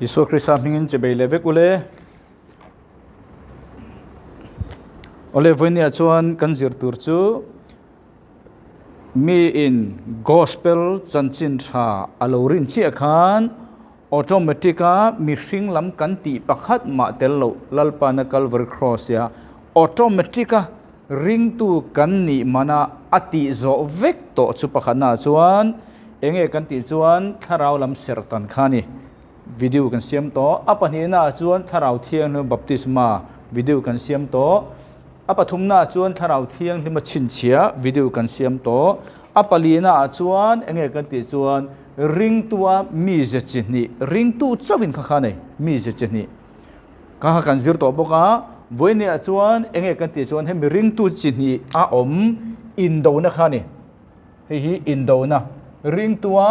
Isua Krista hmingin chibei leh vek ule. Awle vawinia chuan kan zir tur chu mi in gospel chanchin tha a lo rin chiah khan automatic a mihring lam kan tih pakhat mah tel loh Lalpana Calvary Cross ia automatic a Ringtu kan nih mana a tih zawh vek tawh chu pakhatnaah chuan enge kan tih chuan thlarau lam serhtan kha a ni. Video kan siam tawh. A pahnihnaah chuan thlarau thianghlim baptisma video kan siam tawh. A pathumnaah chuan thlarau thianghlima chhinchhiah video kan siam tawh. A palinaah chuan enge kan tih chuan ringtua mize chi hnih, ringtu chauhin kha kha a nei, mize chi hnih. Ka kha kan zir tawh bawk a, vawinia chuan enge kan tih chuan hemi ringtu chi hnih a awm indona kha a ni. Hei hi indona, ringtua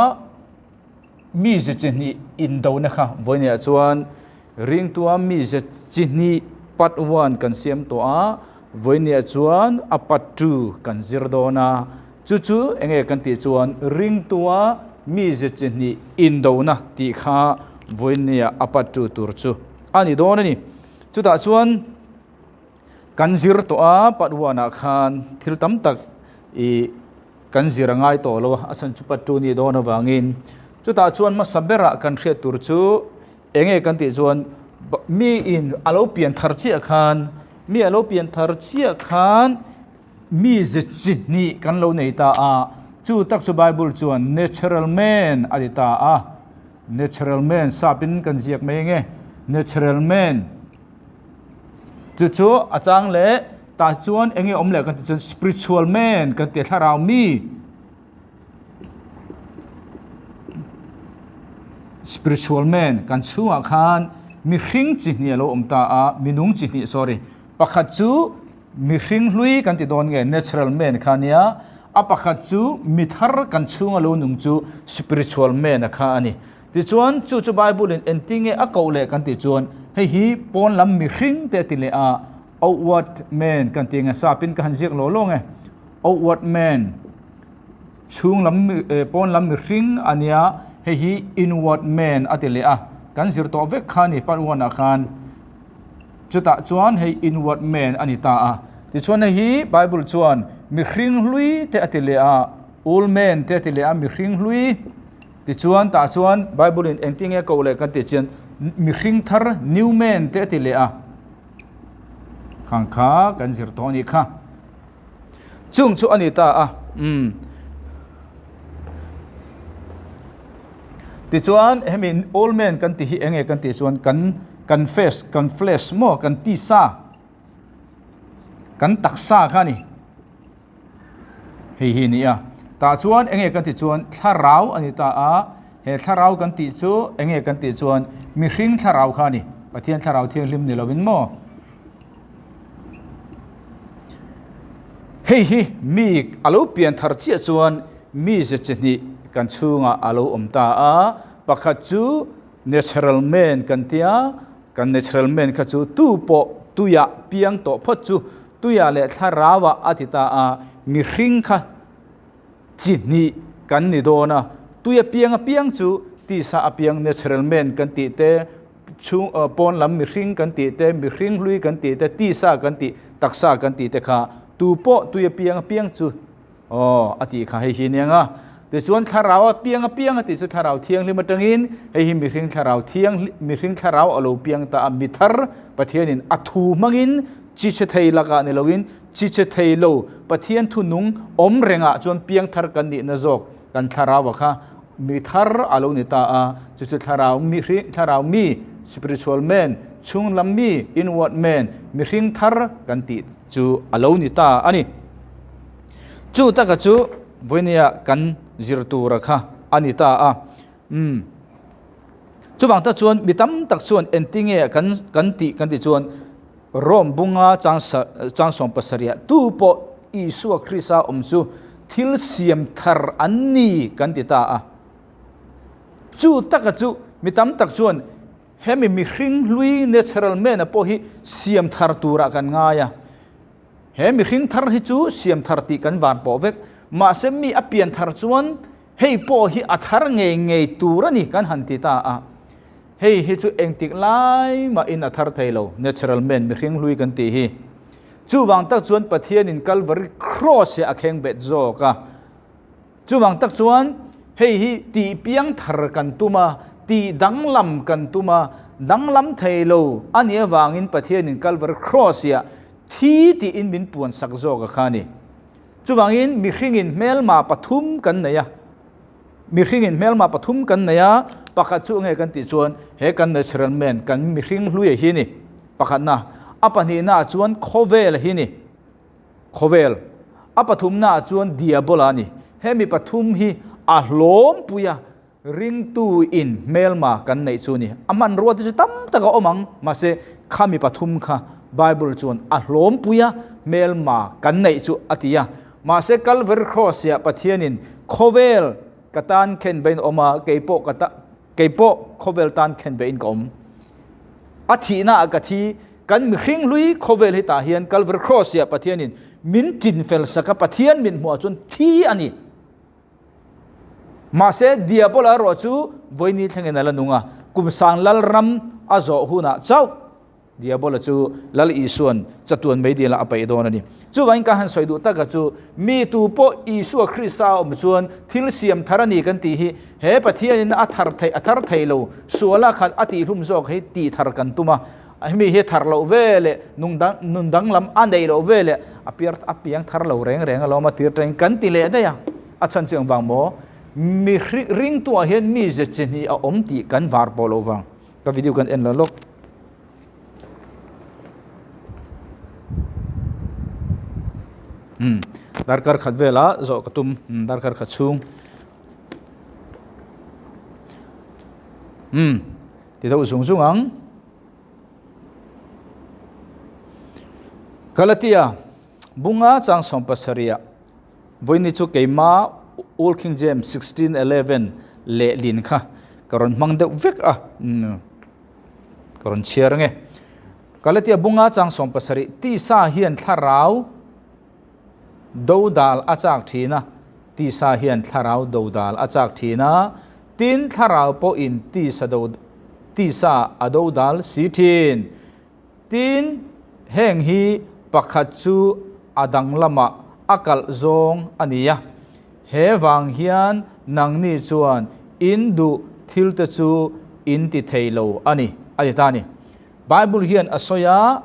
mize chi hnih indona kha vawinia chuan ringtua mize chi hnih part one kan siam tawh a, vawinia chuan a part two kan zir dawn a. Chu chu enge kan tih chuan ringtua mize chi hnih indona tih kha vawinia a pat tu tur chu a ni dawn a ni. Chutah chuan kan zir tawh a, part one ah khan thil tam tak ih kan zir a ngai tawh lo a, a chhan chu part two ni dawn avangin. Chutah chuan hmasa berah kan hriat tur chu enge kan tih chuan mi in a lo pian thar chiah khan, mi a lo pian thar chiah khan, Mi ze chi hnih kan lo nei ta a, chu tak chu Bible chuan natural man a ti ta a. Natural man sapin kan ziak mai nge, natural man chu chu a chang leh tah chuan eng nge awm leh kan tih chuan spiritual man kan ti a, thlarau mi spiritual man kan chhungah khan mihring chi hnih a lo awm ta a, minung chi hnih sorry pakhat chu Mihring hlui kan ti dawn nge natural man kha nia, a pakhat chu mi thar kan chhunga lo nung chu spiritual man a kha a ni. Tichuan chu chu Bible in engtin nge a koh leh kan tih chuan hei hi pawn lam mihring te a ti leh a, outward man kan ti nge sapin ka han ziak law law nge outward man chhung lam pawn lam mihring a nia hei hi inward man a ti leh a, kan zir tawh vek kha a ni part one ah khan. Chutah chuan hei inward man a ni ta a. Tichuan hei hi Bible chuan mihring hlui te a ti leh a, old man te a ti leh a, mihring hlui. Tichuan tah chuan Bible in engtin nge koh leh kan tih chian mihring thar new man te a ti leh a. Khang kha kan zir tawh a nih kha. Chung chu a ni ta a. Umm. Tichuan hemi old man kan tih hi enge kan tih chuan kan kan face kan flesh maw kan tisa kan taksa kha a ni. Hei hi a ni a. Tah chuan enge kan tih chuan thlarau a ni ta a. He thlarau kan tih chu enge kan tih chuan mihring thlarau kha a ni. Pathian thlarau thianghlim ni lovin maw. Hei hi mi a lo pian thar chiah chuan mi ze chi hnih kan chhungah a lo awm ta a, pakhat chu natural man kan tia, kan natural man kha chu tu pawh tuiah piang tawh phawt chu tuiah leh thlarauah a ti ta a, mihring kha chi hnih kan ni dawn a, tuia piang apiang chu tisa apiang natural man kan tih te, Chhung pawn lam mihring kan tih te, mihring hlui kan tih te, tisa kan tih, taksa kan tih te kha tu pawh tui apiang apiang chu aw a tih kha hei hi nia nga. Tichuan thlarau apiang apiang a tih chu thlarau thianghlim atangin hei hi mihring thlarau thianghlim mihring thlarau a lo piang ta a, mi thar Pathianin a thu hmangin chi chhe thei lakah ni loin chi chhe thei lo Pathian thu nung awm rengah chuan piang thar kan nihna zawk kan thlarau a kha Mi thar a lo ni ta a, chu chu thlarau mihring, thlarau mi, spiritual man, chhung lam mi, inward man, mihring thar kan tih chu a lo ni ta a ni. Chu taka chu vawinia kan zir tura kha a ni ta a. Umm. Chuvang tak chuan mi tam tak chuan engtinge kan kan tih kan tih chuan Rome bunga chang chang sawm pasarih tu pawh Isua Krista awm chu thil siam thar an ni kan ti ta a. Chu taka chu mi tam tak chuan hemi mihring hlui natural man a pawh hi siam thar turah kan ngai a. He mihring thar hi chu siam thar tih kan van pawh vek. Mahse mi a pian thar chuan hei pawh hi a thar ngei ngei tur a ni kan han ti ta a. Hei hi chu engtik lai mahin a thar thei lo, natural man, mihring hlui kan tih hi. Chuvang tak chuan Pathianin Calvary Cross hi a kheng bet zawk a. Chuvang tak chuan hei hi tih piang thar kan tum a, tih danglam kan tum a, danglam thei lo a nih avangin Pathianin Calvary Cross hiah thi tiin min puan sak zawk a kha a ni. Chuvangin mihringin hmelma pathum kan nei a, mihringin hmelma pathum kan nei a, pakhat chu nge kan tih chuan he kan natural man, kan mihring hluia hi a ni, pakhatna. A pahnihnaah chuan khawvel hi a ni, khawvel. A pathumnaah chuan diabola a ni. Hemi pathum hi a hlawmpui a, ringtu in hmelma kan neih chu a ni. A hmanrua te chu tam tak a awm ang, mahse khami pathum kha Bible chuan a hlawmpui a, hmelma kan neih chu a ti a. Mahse Calvary Cross ah Pathianin khawvel ka tan khen bein awm a, kei pawh ka ta kei pawh khawvel tan khen bein ka awm. A thihna ah ka thi, kan mihring hlui khawvel hi tah hian Calvary Cross ah Pathianin min tin fel sak a, Pathian min hmuh ah chuan thi a ni. Mahse Diabola erawh chu vawiini thlengin a la nung a, kum sang lalram a zawh hunah chauh Diabola chu Lal Isua'n chatuan meidil ah a paih dawn a ni. Chuvangin ka han sawi duh taka chu, mi tu pawh Isua Krista a awm chuan thil siam thar a ni kan tih hi, he Pathianin a thar theih a thar thei lo, suala khat a tihhlum zawk hi tih thar kan tum a, hemi hi thar loh ve leh nung dang nun danglam a neih loh ve leh a piar a piang thar lo reng reng alawm a tir tangin kan ti leh daih a, a chhan chu engvang maw? Mi ringtuah hian mi ze chi hnih a awm tih kan var pawh loh vang. Ka video kan en la lawk. Hmm. Darkar khat vela zawh ka tum. Hmm. Darkar khat chhung. Hmm. Ti deuh zung zung ang. Galatia bunga chang sawm pasarih Vawiini chu keima Old King James 1611 lehlin kha ka rawn hmang deuh vek a, ka rawn chhiar ange. Galatia bunga chang 17 tisa hian thlarau dodal a chak thin a, tisa hian thlarau dodal a chak thin a, tin thlarau pawhin tisa do tisa a dodal si thin. Tin, heng hi pakhat chu a dang lamah a kalh zawng a ni a, he vang hian nangni chuan in duh thil te chu in ti thei lo a ni, a ti ta a ni. Bible hian a sawi a,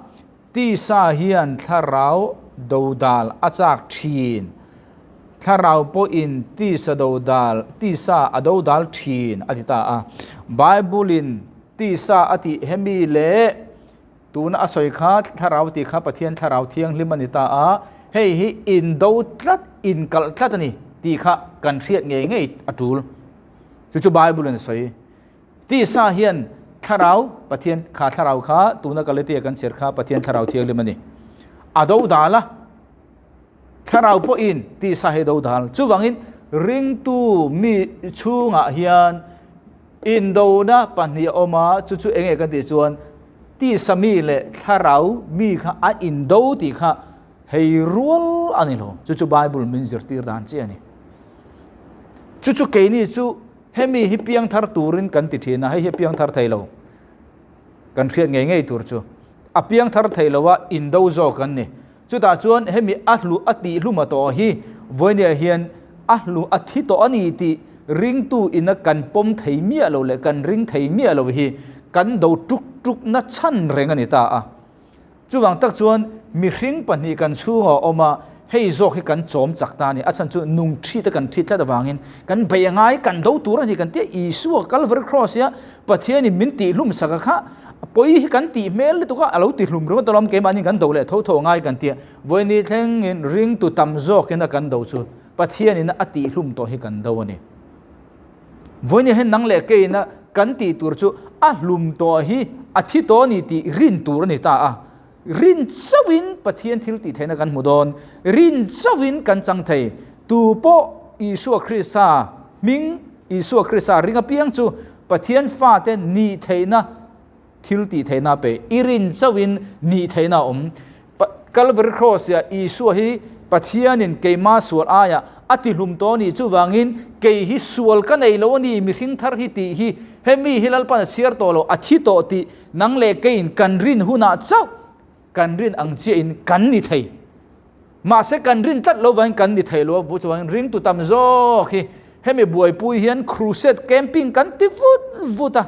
Tisa hian thlarau dodal a chak thin, thlarau pawhin tisa dodal, tisa a dodal thin, a ti ta a. Bible-in Tisa a tih hemi leh tuna a sawi kha thlarau tih kha Pathian thlarau thianghlim a ni ta a, hei hi indo tlat, inkalh tlat a ni tih kha kan hriat ngei ngei a tul. Chu chu Bible in a sawi. Tisa hian thlarau, Pathian kha thlarau kha tuna Galatia kan chhiar kha Pathian thlarau thianghlim a ni. A do dal a, thlarau pawhin tisa hi a do dal. Chuvangin ringtu mi chhungah hian Indona pahnih a awm a, chu chu enge kan tih chuan tisa mi leh thlarau mi kha a indo tih kha hei rual a ni lo. Chu chu Bible min zirtir dan chiah a ni. Chu chu keini chu hemi hi piangthar turin kan ti thin a, hei hi piangthar thei lo. Kan hriat ngei ngei tur chu a piangthar thei lo a, indo zawk kan ni. Chutah chuan hemi a hlu a tih hlum a tawh hi vawinia hian a hlu a thi tawh a ni tih ringtu ina kan pawm thei miah lo leh kan ring thei miah lo hi kan do tuk tuk na chhan reng a ni ta a. Chuvang tak chuan mihring pahnih kan chhungah a awm a, hei zawk hi kan chawm chak ta a ni. A chhan chu nung thit a kan thit tlat avangin kan bei a ngai, kan do tur a ni kan tia Isua Calvary Cross ia Pathianin min tihhlum sak a kha pawi hi kan tih hmel lutuk a, a lo tihlum ringawt alawm keimahni kan do leh tho tho ngai kan tia vawiini thlengin ringtu tam zawkin a kan do chu Pathianin a tihhlum tawh hi kan do a ni. Vawiini hian nang leh keina kan tih tur chu a hlum tawh hi a thi tawh a ni tih rin tur a ni ta a, rin chauhin Pathian thil tih theihna kan hmu dawn, rin chauhin kan chang thei. Tu pawh Isua Krista hming, Isua Krista ring apiang chu Pathian fate nih theihna thil tih theihna a pe. I rin chauhin nih theihna a awm. Calvary Cross-ah Isua hi Pathianin keima sual aiah a tihlum tawh a nih chuvangin kei hi sual ka nei lo a ni, mihring thar hi tih hi hemi hi Lalpan a chhiar tawh lo, a thi tawh tih nang leh keiin kan rin hunah chauh kan rin ang chiahin kan ni thei. Mahse kan rin tlat lo vangin kan ni thei lo a, chuvangin ringtu tam zawk hi hemi buaipui hian crusade camping kan ti vut vut a,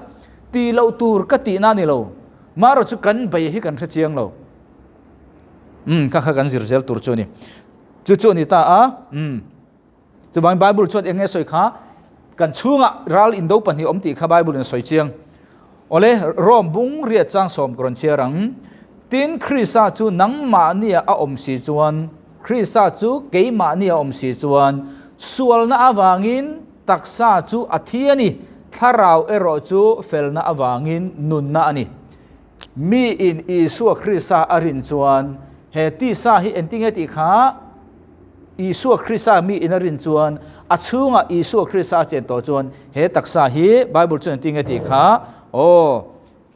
tih loh tur ka tihna a ni lo, marawh chu kan bei hi kan hre chiang lo. Umm kha kha kan zir zel tur chu a ni. Chu chu a ni ta a, umm chuvangin Bible chuan eng nge sawi kha kan chhungah ral indo pahnih awm tih kha Bible in a sawi chiang. Awle, Rome bung riat chang sawm ka rawn chhiar ang. Tin, Krista chu nangmahnia a awm si chuan, Krista chu keimahnia a awm si chuan, sualna avangin taksa chu a thi a ni, thlarau erawh chu felna avangin nunna a ni. Miin Isua Krista a rin chuan, he tisa hi engtinge tih kha Isua Krista miin a rin chuan, a chhungah Isua Krista a chen tawh chuan he taksa hi Bible chuan engtinge tih kha, aw,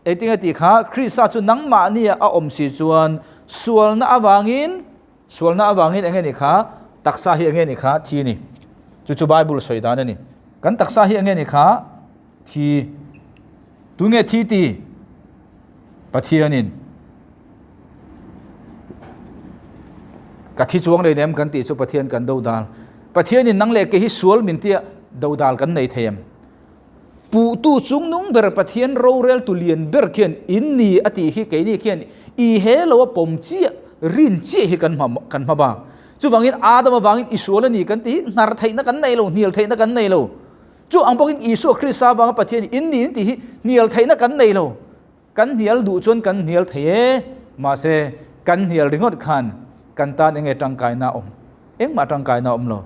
engtinge tih kha, Krista chu nangmahnia a awm si chuan sualna avangin, sualna avangin enge nih kha, taksa hi enge nih kha, thi ni. Chu chu Bible sawi dan a ni. Kan taksa hi enge nih kha, thi. Tunge thi ti? Pathianin. Ka thi chuang lei nem kan tih chu Pathian kan do dal. Pathianin nang leh ke hi sual min tia do dal kan nei thei em? Puhtu chungnung ber Pathian rorel tu lian ber khian in ni a tih hi keini khian i he lo a pawm chiah rin chiah hi kan hma kan hma bak. Chuvangin Adam avangin i sual a ni kan tih hi hnar theihna kan nei lo, hnial theihna kan nei lo. Chu ang bawkin Isua Krista avanga Pathian in ni in tih hi hnial theihna kan nei lo. Kan hnial duh chuan kan hnial thei e, mahse kan hnial ringawt khan kan tan enge tangkaina a awm? Engmah tangkaina a awm lo.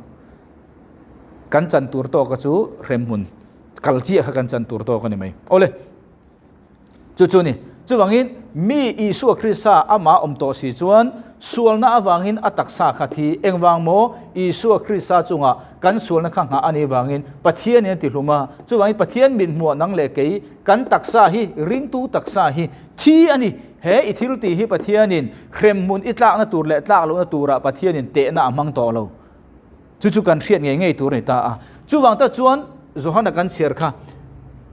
Kan chan tur tawka chu hremhmun kal chiah kha kan chan tur tawk a ni mai. Awle. Chu chu ni. Chuvangin mi Isua Krista amah awm tawh si chuan sualna avangin a taksa kha thi. Engvang maw? Isua Krista chungah kan sualna kha nghah a nih vangin Pathianin a ti hlum a. Chuvangin Pathian mit hmuah nang leh kei kan taksa hi, ringtu taksa hi thi a ni. He i thil tih hi Pathianin hremhmun i tlakna tur leh tlak lohna turah Pathianin tehna a hmang tawh lo. Chu chu kan hriat ngei ngei tur a ni ta a. Chuvang tak chuan Johana kan chhiar kha,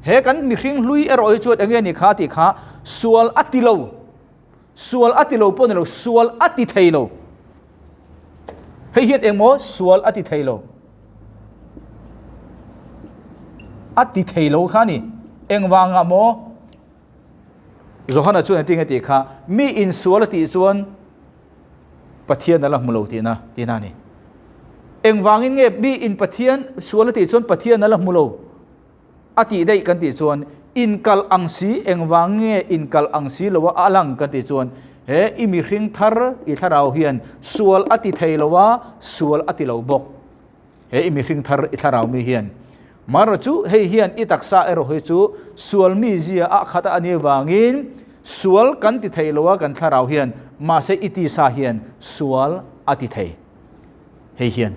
he kan mihring hlui erawh hi chuan enge ni kha tih kha sual a ti lo, sual a ti lo pawh ni lo, sual a ti thei lo. Hei hian engmaw sual a ti thei lo. A ti thei lo kha ni. Engvangah maw? Johana chuan engtin nge tih kha, mi insual a tih chuan Pathian a la hmu lo tihna tihna a ni. Engvangin nge mi in Pathian sual a tih chuan Pathian a la hmu lo a tih daih kan tih chuan inkal ang si engvang nge inkal ang si lo a lang kan tih chuan he i mihring thar i thlarau hian sual a ti thei lo a sual a ti lo bawk. He i mihring thar i thlarau mi hian Mara chu hei hian i taksa erawh hi chu sual mi zia a khat a nih avangin sual kan ti thei lo a kan thlarau hian mahse i tisa hian sual a ti thei. Hei hian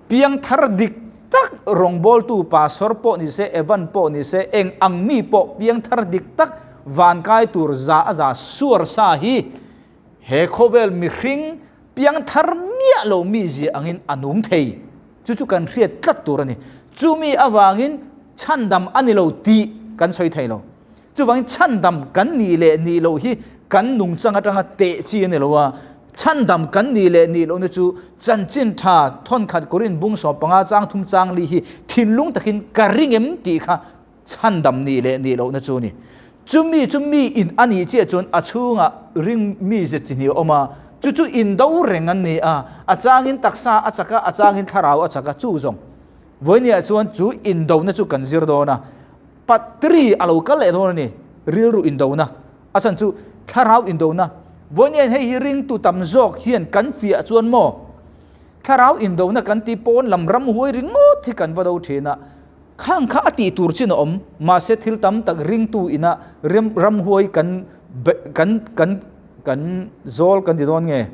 piangthar dik tak rawngbawltu pastor pawh ni se Evan pawh ni se eng ang mi pawh piangthar dik tak vankai tur za a za suar sa hi He khawvel mihring piangthar miah lo mi zia angin a nung thei. Chu chu kan hriat tlat tur a ni. Chumi avangin chhandam a ni lo tih kan sawi thei lo. Chuvangin chhandam kan nih leh nih loh hi kan nungchang atanga teh chi a ni lo a. Chhandam kan nih leh nih lohna chu chanchin tha thawnkhat Korin bung 15 chang thum chang li hi thinlung takin ka ring em tih kha Chhandam nih leh nih lohna chu a ni. Chumi chu mi in a nih chiah chuan a chhungah ring mi ze chi hnih a awm a, chu chu indo reng an ni a, a changin taksa a chak a, a changin thlarau a chak a, chu zawng. Vawinia chuan chu indona chu kan zir dawn a, patri a lo kal leh dawn a ni, rilru indona, a chhan chu thlarau indona. Vawinia hei hi ringtu tam zawk hian kan fiah chuan maw, thlarau indona kan tih pawn lam ramhuai ringawt hi kan va do thin a, Khang kha a tih tur chin a awm, mahse thil tam tak ringtu ina rem ramhuai kan kan kan kan zawl kan ti dawn nge?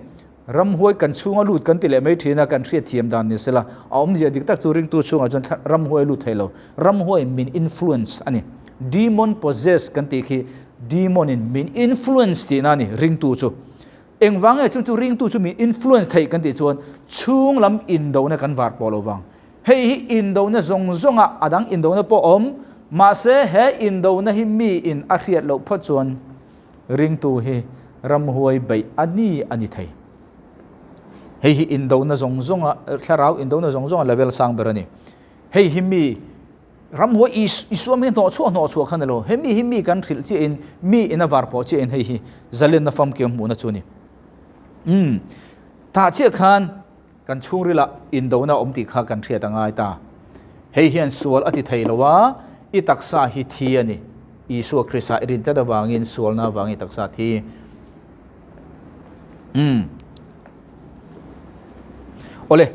Ramhuai kan chhunga lut kan ti leh mai thin a, kan hriatthiam dan ni sela, a awmzia dik tak chu ringtu chhungah chuan ramhuai a lut thei lo. Ramhuai min influence a ni. Demon possess kan tih khi demon in min influence tihna a ni ringtu chu. Engvang nge chung chu ringtu chu min influence theih kan tih chuan chhung lam indona kan var pawh lo vang. Hei hi indona zawng zawnga a dang indona pawh awm mahse he indona hi mi in a hriat loh phawt chuan ringtu hi ramhuai beih a ni a ni thei. Hei hi indona zawng zawnga thlarau indona zawng zawnga level sang ber a ni. Hei hi mi ramhuai Isua mi hnawh chhuah hnawh chhuah kha ni lo. He mi hi mi kan hrilh chiahin mi in a var pawh chiahin hei hi zalenna famkim hmuhna chu a ni. Umm tah chiah khan Kan chhungrilah indona awm tih kha kan hriat a ngai ta. Hei hian sual a ti thei lo a, i taksa hi thi a ni. Isua Krista i rin tlat avangin sualna avangin i taksa a thi. Umm. Awle,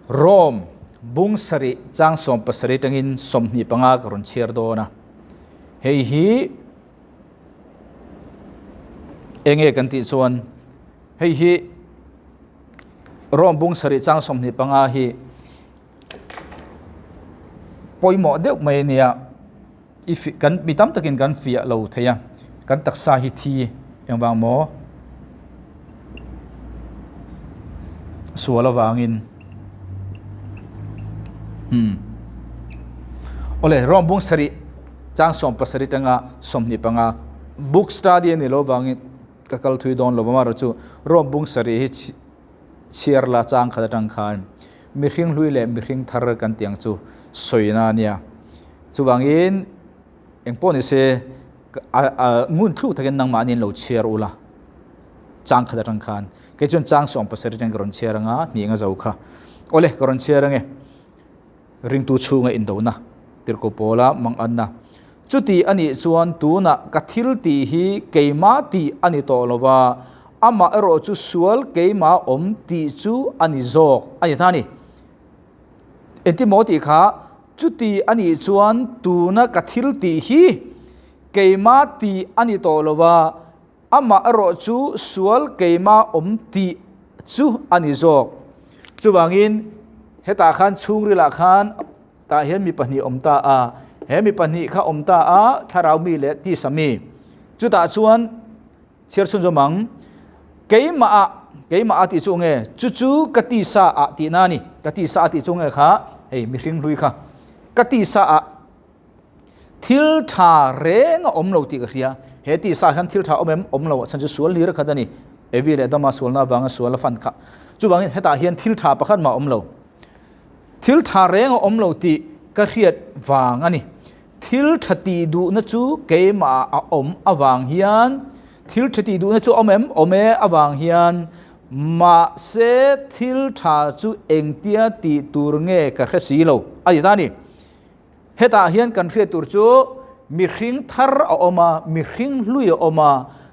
Rome bung sarih chang 17 tangin 25 ka rawn chhiar dawn a. Hei hi Enge kan tih chuan hei hi Rome bung sarih chang 25 hi pawimawh deuh mai a nia i fi kan mi tam takin kan fiah lo thei a kan taksa hi thi engvang maw sual avangin hmm awle Rome bung sarih Chang 17 tanga 25 book study a ni lo vangin ka kal thui dawn lo amaherawh chu Rome bung sarih hi chhiar la chang khat atang khan mihring hlui leh mihring thar kan tih ang chu sawina a nia. Chuvangin engpawh ni se ngun thluk takin nangmahni lo chhiar ula chang khat atang khan kei chuan chang 17 atang ka rawn chhiar anga hnih anga zo kha. Awle ka rawn chhiar ange. Ringtu chhunga indona, tirhkoh pawla manganna. Chuti a nih chuan tunah ka thil tih hi keimah tih a ni tawh lo va, amah erawh chu sual keimah awm tih chu a ni zawk a ni ta a ni. Engtin maw tih kha, chuti a nih chuan tuna ka thil tih hi keimah tih a ni tawh lo va, amah erawh chu sual keimah awm tih chu a ni zawk. Chuvangin hetah khan chhungrilah khan tah hian mi pahnih awm ta a, he mi pahnih kha awm ta a, thlarau mi leh tisa mi. Chutah chuan chhiar chhunzawm ang, keimah ah, keimah ah tih chu nge, chu chu ka tisa ah tihna a ni, ka tisa ah tih chu nge kha, hei mihring hlui kha, ka tisa ah, Thil tha reng a awm lo tih ka hria. He tisa hian thil tha awm em? Awm lo. A chhan chu sual hlir khat a ni. Evi leh Adama sualna avanga sual a fan kha. Chuvangin hetah hian thil tha pakhat mah a awm lo. Thil tha reng a awm lo tih ka hriat vang a ni. Thil tha tih duhna chu keimah a awm avang hian thil tha tih duhna chu awm em? Awm e avang hian mahse thil tha chu engtia tih tur nge ka hre si lo a ti ta a ni. Hetah hian kan hriat tur chu mihring thar a awm a, mihring hlui a awm a,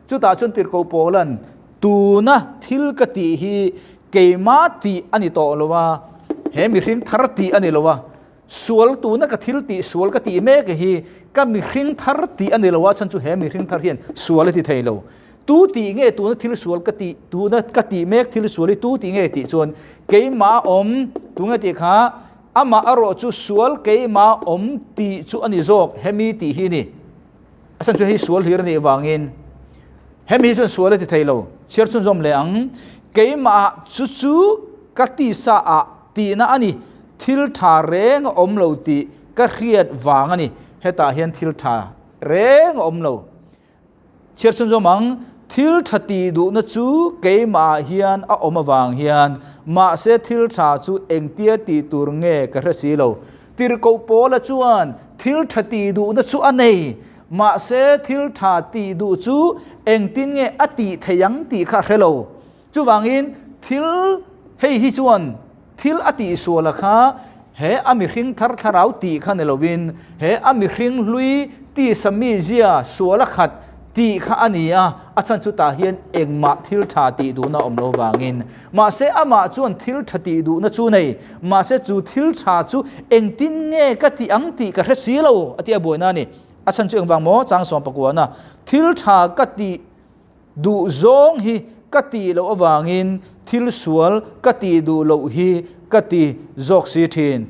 chutah chuan tirhkoh Paula'n tuna thil ka tih hi keimah tih a ni tawh lo a, he mihring thar tih a ni lo a, sual tuna ka thil tih sual ka tih mek hi ka mihring thar tih a ni lo a, chhan chu he mihring thar hian sual a ti thei lo. Tu tih nge tuna thil sual ka tih, tuna ka tih mek thil sual hi tu tih nge tih chuan keimah awm, tunge tih kha Amah erawh chu sual keimah awm tih chu a ni zawk, hemi tih hi a ni. A chhan chu hei sual hlir a nih vangin hemi hi chuan sual a ti thei lo. Chhiar chhunzawm leh ang, keimah chu chu ka tisa ah tihna a ni, thil tha reng a awm lo tih ka hriat vang a ni. Hetah hian thil tha reng a awm lo. Chhiar chhunzawm ang, thil tha tih duhna chu keimah hian a awm avang hian, mahse thil tha chu engtia tih tur nge ka hre si lo. Tirhkoh Paula chuan thil tha tih duhna chu a nei, mahse thil tha tih duh chu engtin nge a tih theih ang tih kha a hre lo. Chuvangin thil hei hi chuan thil a tihsuala kha he a mihring thar thlarau tih kha ni lovin he a mihring hlui tisa mizia suala khat tih kha a ni a, a chhan chu tah hian engmah thil tha tih duhna awm lo vangin. Mahse amah chuan thil tha tih duhna chu nei, mahse chu thil tha chu engtin nge ka tih ang tih ka hre si lo a tih a buaina a ni. A chhan chu engvang maw? Chang 19 thil tha ka tih Duh zawng hi ka tih loh avangin thil sual ka tih duh loh hi ka ti zawk si thin.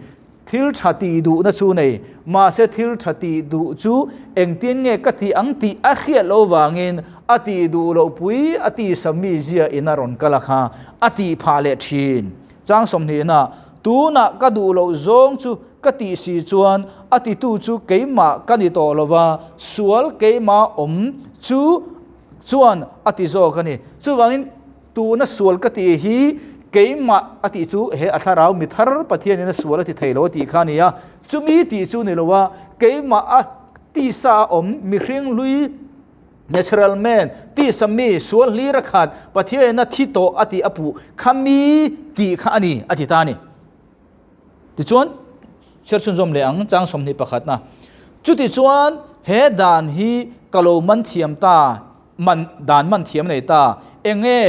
Thil tha tih duhna chu nei, mahse thil tha tih duh chu engtin nge ka tih ang tih a hriat loh vangin a tih duh loh pui a tisa mizia in a rawn kal a kha a tih phah leh thin. Chang sawmhnihna, Tunah ka duh loh zawng chu ka tih si chuan a titu chu keimah ka ni tawh lo va, sual keimah awm chu chuan a ti zawk a ni. Chuvangin Tuna sual ka tih hi keimah a tih chu he a thlarau mi thar Pathianin a sual a ti thei lo a tih kha a ni a, chumi tih chu ni lo a, keimah a tisa a awm mihring hlui, natural man, tisa mi sual hlir a khat Pathianin a thi tawh a tih a puh kha mi tih kha a ni a ti ta a ni. Tichuan, chhiar chhunzawm leh ang chang 21 na. Chutichuan he dan hi ka lo man thiam ta Man dan man thiam nei ta. Enge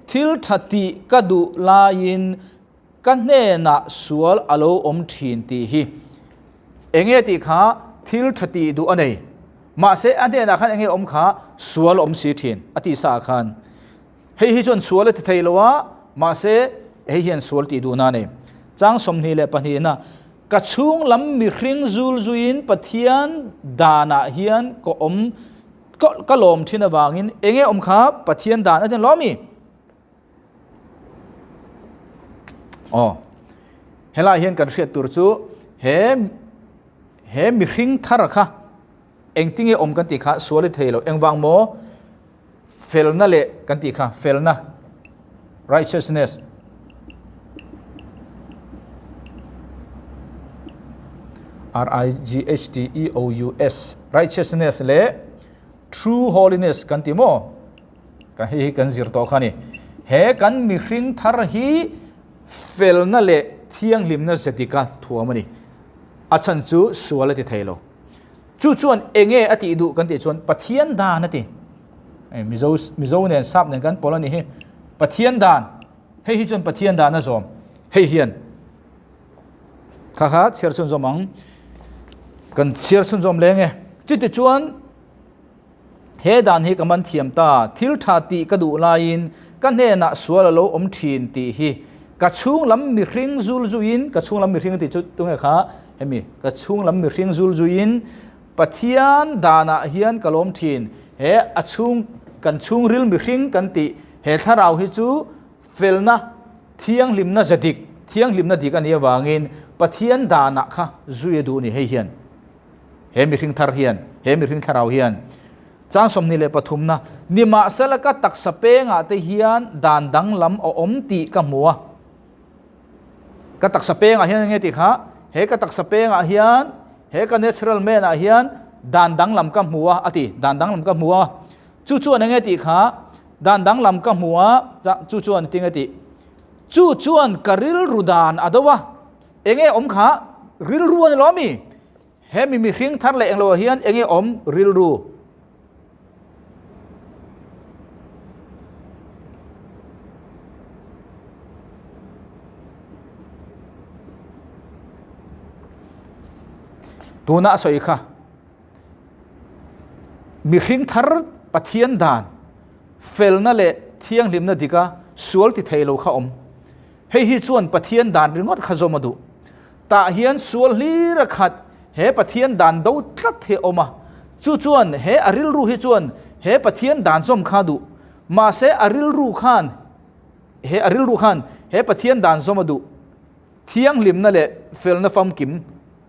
thil tha tih ka duh laiin ka hnenah sual a lo awm thin tih hi. Enge tih kha thil tha tih duh a nei. Mahse a hnenah khan enge awm kha sual a awm si thin a tih sa ah khan. Hei hi chuan sual a ti thei lo a, mahse hei hian sual tih duhna a nei. Chang 22 na ka chhung lam mihring zul zuiin Pathian danah hian ka awm Ka lawm thin avangin enge awm kha Pathian dan a tin lo mi? Aw. Helai hian kan hriat tur chu he he mihring thar kha engtinge awm kan tih kha sual i thei lo engvang maw felna leh kan tih kha felna righteousness R I G H T E O U S righteousness leh true holiness kan ti maw kan hei hi kan zir tawh kha ni he kan mihring thar hi felna leh thianghlimna zetika thuam a ni a chhan chu sual a ti thei lo Chu chuan enge a tih duh kan tih chuan Pathian dan a ti. Mizo, Mizo nen sap nen kan pawl a ni hi. Pathian dan, hei hi chuan Pathian dan a zawm. Hei hian kha kha chhiar chhun zawm ang. Kan chhiar chhun zawm leng e. Chuti chuan he dan hi ka man thiam ta, thil tha tih ka duh laiin ka hnenah sual a lo awm thin tih hi ka chhung lam mihring zul zuiin, ka chhung lam mihring tih chu tunge kha Hemi ka chhung lam mihring zul zuiin Pathian danah hian ka lawm thin. He a chhung kan chhungril mihring kan tih he thlarau hi chu felna, thianghlimna ze dik, thianghlimna dik a nih avangin Pathian danah kha zui a duh ni hei hian. He mihring thar hian, he mihring thlarau hian chang 23 na nimahsela ka taksa pengah te hian dan danglam a awm tih ka hmu a. Ka taksa pengah hian enge tih kha, he ka taksa pengah hian, he ka natural man ah hian dan danglam ka hmu a, a ti, dan danglam ka hmu a. Chu chuan enge tih kha, dan danglam ka hmu a, chu chuan tinge tih, chu chuan ka rilru dan a do a, enge awm kha, rilru a ni lo ami? He mi mihring thar leh englo ah hian enge awm rilru? Tuna a sawi kha mihring thar Pathian dan felna leh thianghlimna dika sual ti thei lo kha awm. Hei hi chuan Pathian dan ringawt kha zawm a duh. Tah hian sual hlir a khat, he Pathian dan do tlat hi a awm a. Chu chuan he a rilru hi chuan he Pathian dan zawm kha a duh. Mahse a rilru khan he a rilru khan he Pathian dan zawm a duh. Thianghlimna leh felna famkim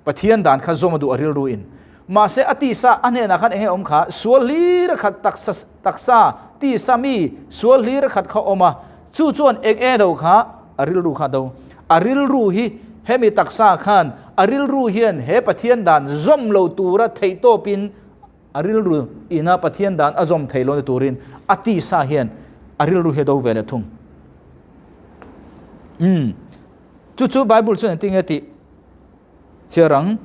Pathian dan kha zawm a duh a rilru in. Mahse a tisa a hnenah khan enge awm kha sual hlir a khat taksa taksa tisa mi sual hlir a khat kha awm a. Chu chuan eng e do kha a rilru kha do. A rilru hi hemi taksa khan a rilru hian he Pathian dan zawm lo tura theih tawpin a rilru ina Pathian dan a zawm thei lo ni turin a tisa hian a rilru hi a do ve leh thung. Umm. Chu chu Bible chuan engtin nge tih chiar ang.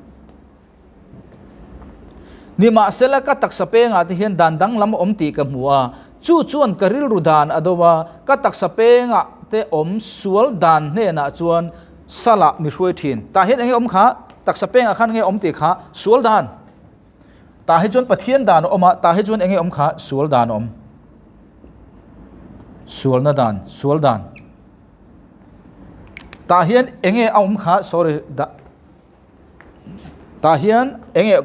Nimahsela ka taksa pengah te hian dan danglam a awm tih ka hmu a, chu chuan ka rilru dan a do a, ka taksa pengah te awm sual dan hnenah chuan salah mi hruai thin. Tah hian enge awm kha? Taksa pengah khan enge awm tih kha? Sual dan. Tah hi chuan Pathian dan a awm a, tah hi chuan enge awm kha? Sual dan a awm. Sualna dan, sual dan. Tah hian enge a awm kha? Sorry, da. Tah hian eng nge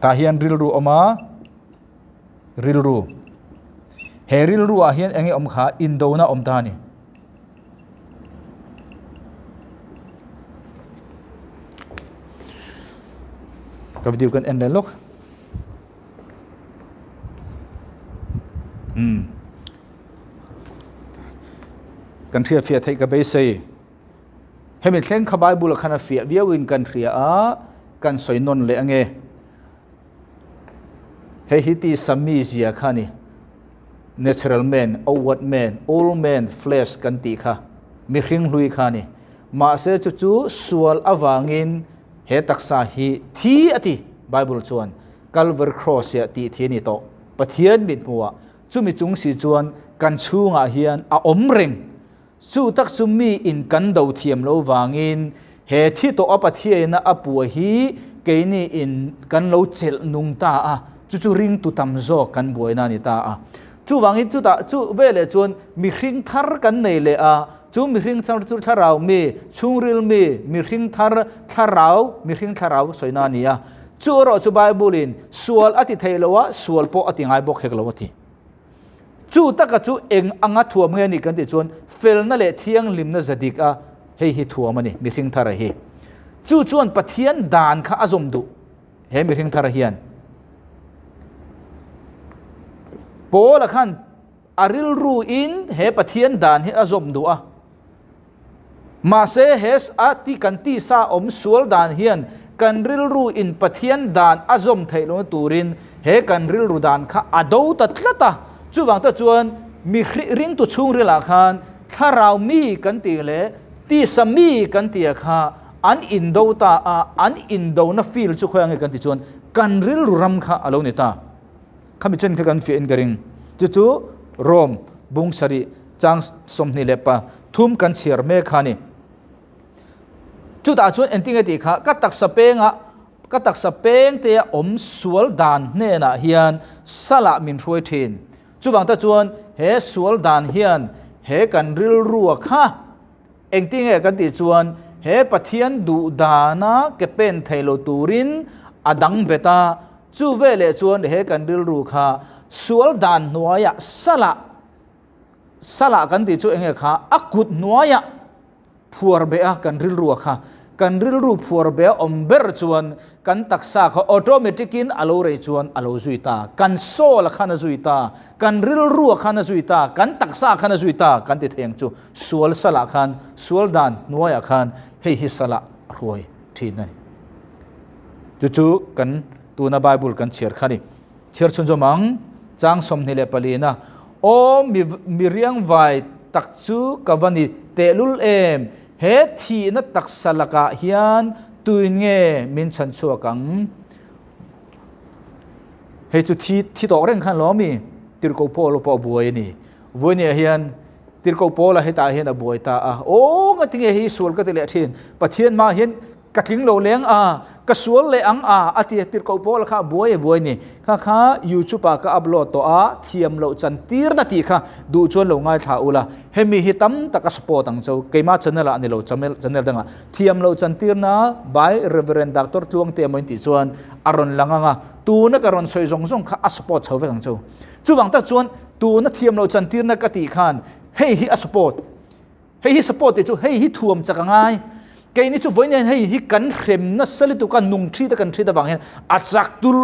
tah hian rilru awm a, rilru. He rilru ah hian eng nge awm kha indona awm ta a ni. Ka video kan en leh lawk. Umm. Kan hriat fiah theih ka beisei. Hemi thleng kha Bible khan a fiah viauin kan hria a, kan sawi nawn leh ange. Hei hi ti sami zia kha ni. Natural man, outward man, old man, flesh kan tih kha. Mihring hlui kha ni. Mahse chu chu sual avangin he taksa hi thi a ti Bible chuan. Calvary Cross ah tih thi a ni tawh. Pathian mithmuhah chumi chung si chuan kan chhungah hian a awm reng. Chu tak chu mi in kan do thiam lo vangin he thi tawh a Pathiaina a pua hi keini in kan lo chelh nung ta a, chu chu ringtu tam zawk kan buaina a ni ta a. Chuvangin chutah chu veleh chuan mihring thar kan nei leh a, chu mihring thar chu thlarau mi, chhungril mi, mihring thar thlarau, mihring thlarau sawina a ni a. Chu erawh chu Bible-in sual a ti thei lo a, sual pawh a ti ngai bawk hek lo a ti. Chu taka chu eng anga thuam nge a nih kan tih chuan felna leh thianghlimna za dik a, hei hi thuam a ni, mihring thara hi. Chu chuan Pathian dan kha a zawm duh he mihring thara hian. Paula khan a rilru in he Pathian dan hi a zawm duh a. Mahse he a ti kan tisa awm sual dan hian kan rilru in Pathian dan a zawm theih lohna turin he kan rilru dan kha a do ta tlat a. Chuvang te chuan mi ringtu chhungrilah khan thlarau mi kan tih leh tisa mi kan tih ah kha an indo ta a, an indona field chu khawi ange kan tih chuan kan rilru ram kha a lo ni ta. Khami chen kha kan fiah in ka ring. Chu chu Rome bung sarih chang 23 kan chhiar mek kha a ni. Chutah chuan engtin nge tih kha ka taksa penga ka taksa peng te a awm sual dan hnenah hian salah min hruai thin. Chuvang te chuan he sual dan hian he kan rilrua kha engtin nge kan tih chuan he Pathian duh dana ke pen thei lo turin a dang bet a, chu veleh chuan he kan rilru kha sual dan hnuaiah salah Salah kan tih chu enge kha a kut hnuaiah phuar beh a kan rilru a kha kan rilru phuar beh a awm ber chuan kan taksa kha automatic in a lo rei chuan a lo zui ta kan soul a khan a zui ta kan rilru a khan a zui ta kan taksa a khan a zui ta kan ti thei ang chu sual salah khan sual dan hnuaiah khan hei hi salah a hruai thin a ni chu chu kan tuna bible kan chhiar kha ni. Chhiar chhunzawm ang, chang 24 na, Aw mi mi riangvai tak chu ka va ni tehlul em, he thihna taksa lakah hian tuin nge min chhan chhuak ang? Hei chu thi thi tawh reng khan lo mi Tirhkoh Paula pawh a buai a ni. Vawinia hian Tirhkoh Paula hetah hian a buai ta a, Aw ngatinge hei sual ka ti leh thin, Pathian hmaah hian Ka tling lo leng a, ka sual leh ang a, a ti a tirhkoh pawl kha a buai a buai ni. Kha kha YouTube ah ka upload tawh a, thiam loh chan tir na tih kha duh chuan lo ngaithla ula. Hemi hi tam tak a support ang cho, keima channel ah ni lo channel dangah. Thiam loh chan tir na by Rev. Doctor Tluangte emaw in tih chuan a rawn lang ang a, tuna ka rawn sawi zawng zawng kha a support chho vek ang cho. Chuvang tak chuan tuna thiam loh chan tir na ka tih khan hei hi a support. Hei hi support tih chu hei hi thuam chak a ngai. Keini chu vawiin hian hei hi kan hrem nasa lutuk a, nung ṭhit a kan ṭhit avang hian a chak tul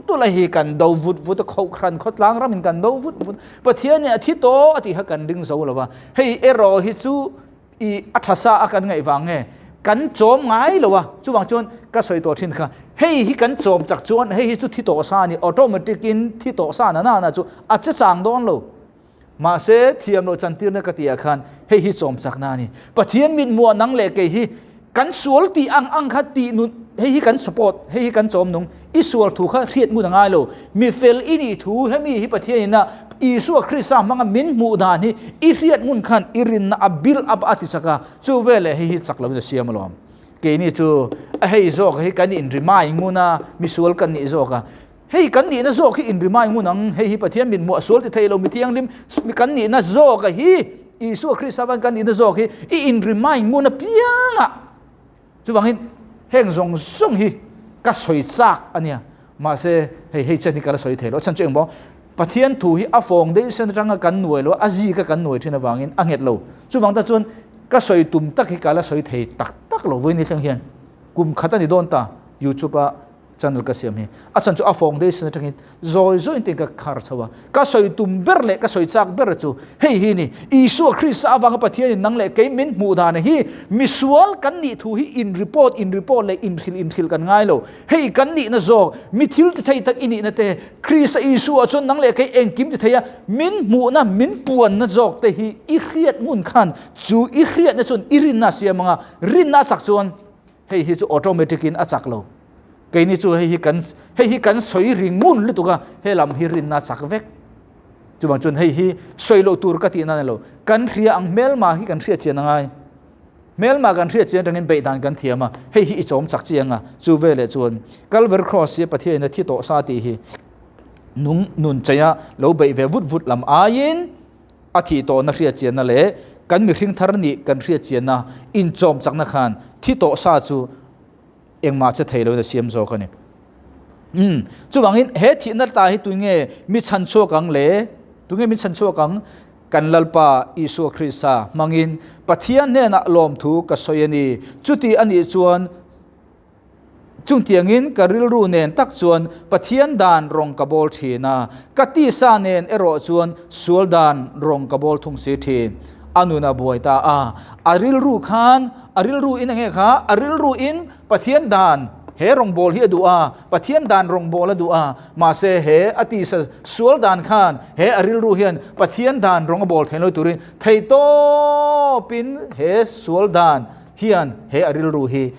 tul a hi kan do vut vut a, khohhran khawtlang ramin kan do vut vut. Pathian nih a thi tawh a tih kha kan ring zo lo va. Hei erawh hi chu i a ṭha sa a kan ngaih vang nge kan chawm ngai lo a, chuvang chuan ka sawi tawh ṭhin kha hei hi kan chawm chak chuan hei hi chu thi tawh sa a ni, automatic in thi tawh sa na na na chu a che chang dawn lo. Mahse, thiam loh chantirna ka tihah khan hei hi chawm chakna a ni. Pathian mithmuah nang leh kei hi kan sual tih ang ang kha tih nun, hei hi kan support, hei hi kan chawm nung. I sual thu kha hriat ngun a ngai lo. Mi fel i nih thu hemi hi Pathian ina Isua Krista hmanga min hmuh dan hi i hriat ngun khan i rinna a build up a ti chak a, chu veleh hei hi chak lovin a siam alawm. Keini chu a hei zawk hi kan inrimai ngun a, misual kan nih zawk a. Hei kan nihna zawk hi inrimai ngun ang, hei hi Pathian min hmuah sual ti thei lo, mi thianghlim kan nihna zawk a hi, Isua Krista avangin kan nihna zawk hi i inrimai ngun apiangah. Chuvangin heng zawng zawng hi ka sawi chak a nia. Mahse hei hei chen hi ka la sawi thei lo. A chhan chu engmaw Pathian thu hi a foundation atanga kan nuai lo a, a zika kan nuai thin avangin a nghet lo. Chuvang ta chuan ka sawi tum tak hi ka la sawi thei tak tak lo vawiin ni thleng hian kum khat a ni dawn ta YouTube a channel ka siam hi. A chhan chu a foundation atangin zawi zawiin tiin ka khar chho a. Ka sawi tum ber leh ka sawi chak ber chu hei hi ni, Isua Krista avanga Pathianin nang leh kei min hmuh dan hi misual kan nih thu hi in report in report leh inhrilh inhrilh kan ngai lo. Hei kan nihna zawk, mi thil ti thei tak i nihna te, Krista Isua chuan nang leh kei engkim ti thei a, min hmuhna, min puanna zawk te hi i hriat ngun khan chu i hriatna chuan i rinna a siam ang a, rinna a chak chuan hei hi chu automatic in a chak lo. Keini chu hei hi kan hei hi kan sawi ri ngun lutuk a, he lam hi rinna a chak vek. Chuvang chuan hei hi sawi loh tur ka tihna a ni lo. Kan hria ang hmelma hi kan hriat chian a ngai. Hmelma kan hriat chian atangin beih dan kan thiam a, hei hi i chawm chak chiang a, chu veleh chuan Calvary Cross hi Pathianin a thi tawh sa tih hi nung nun cheia lo beih ve vut vut lam aiin a thih tawhna hriat chianna leh kan mihring thar nih kan hriat chianna inchawm chakna khan thi tawh sa chu engmah che thei loin a siam zawk a ni. Umm, chuvangin he thihna ta hi tunge mi chhan chhuak ang le? Tunge min chhan chhuak ang? Kan Lalpa Isua Krista hmangin Pathian hnenah lawmthu ka sawi a ni. Chuti a nih chuan chungtiangin ka rilru nen tak chuan Pathian dan rawng ka bawl thin a, ka tisa nen erawh chuan sual dan rawng ka bawl thung si thin. A nun a buai ta a, a rilru khan A rilru in enge kha? A rilru in Pathian dan he rawngbâwl hi a duh a, Pathian dan rawngbâwl a duh a, mahse he a tisa sual dan khan he a rilru hian Pathian dan rawng a bâwl theih lo turin theihtâwpin he sual dan hian he a rilru hi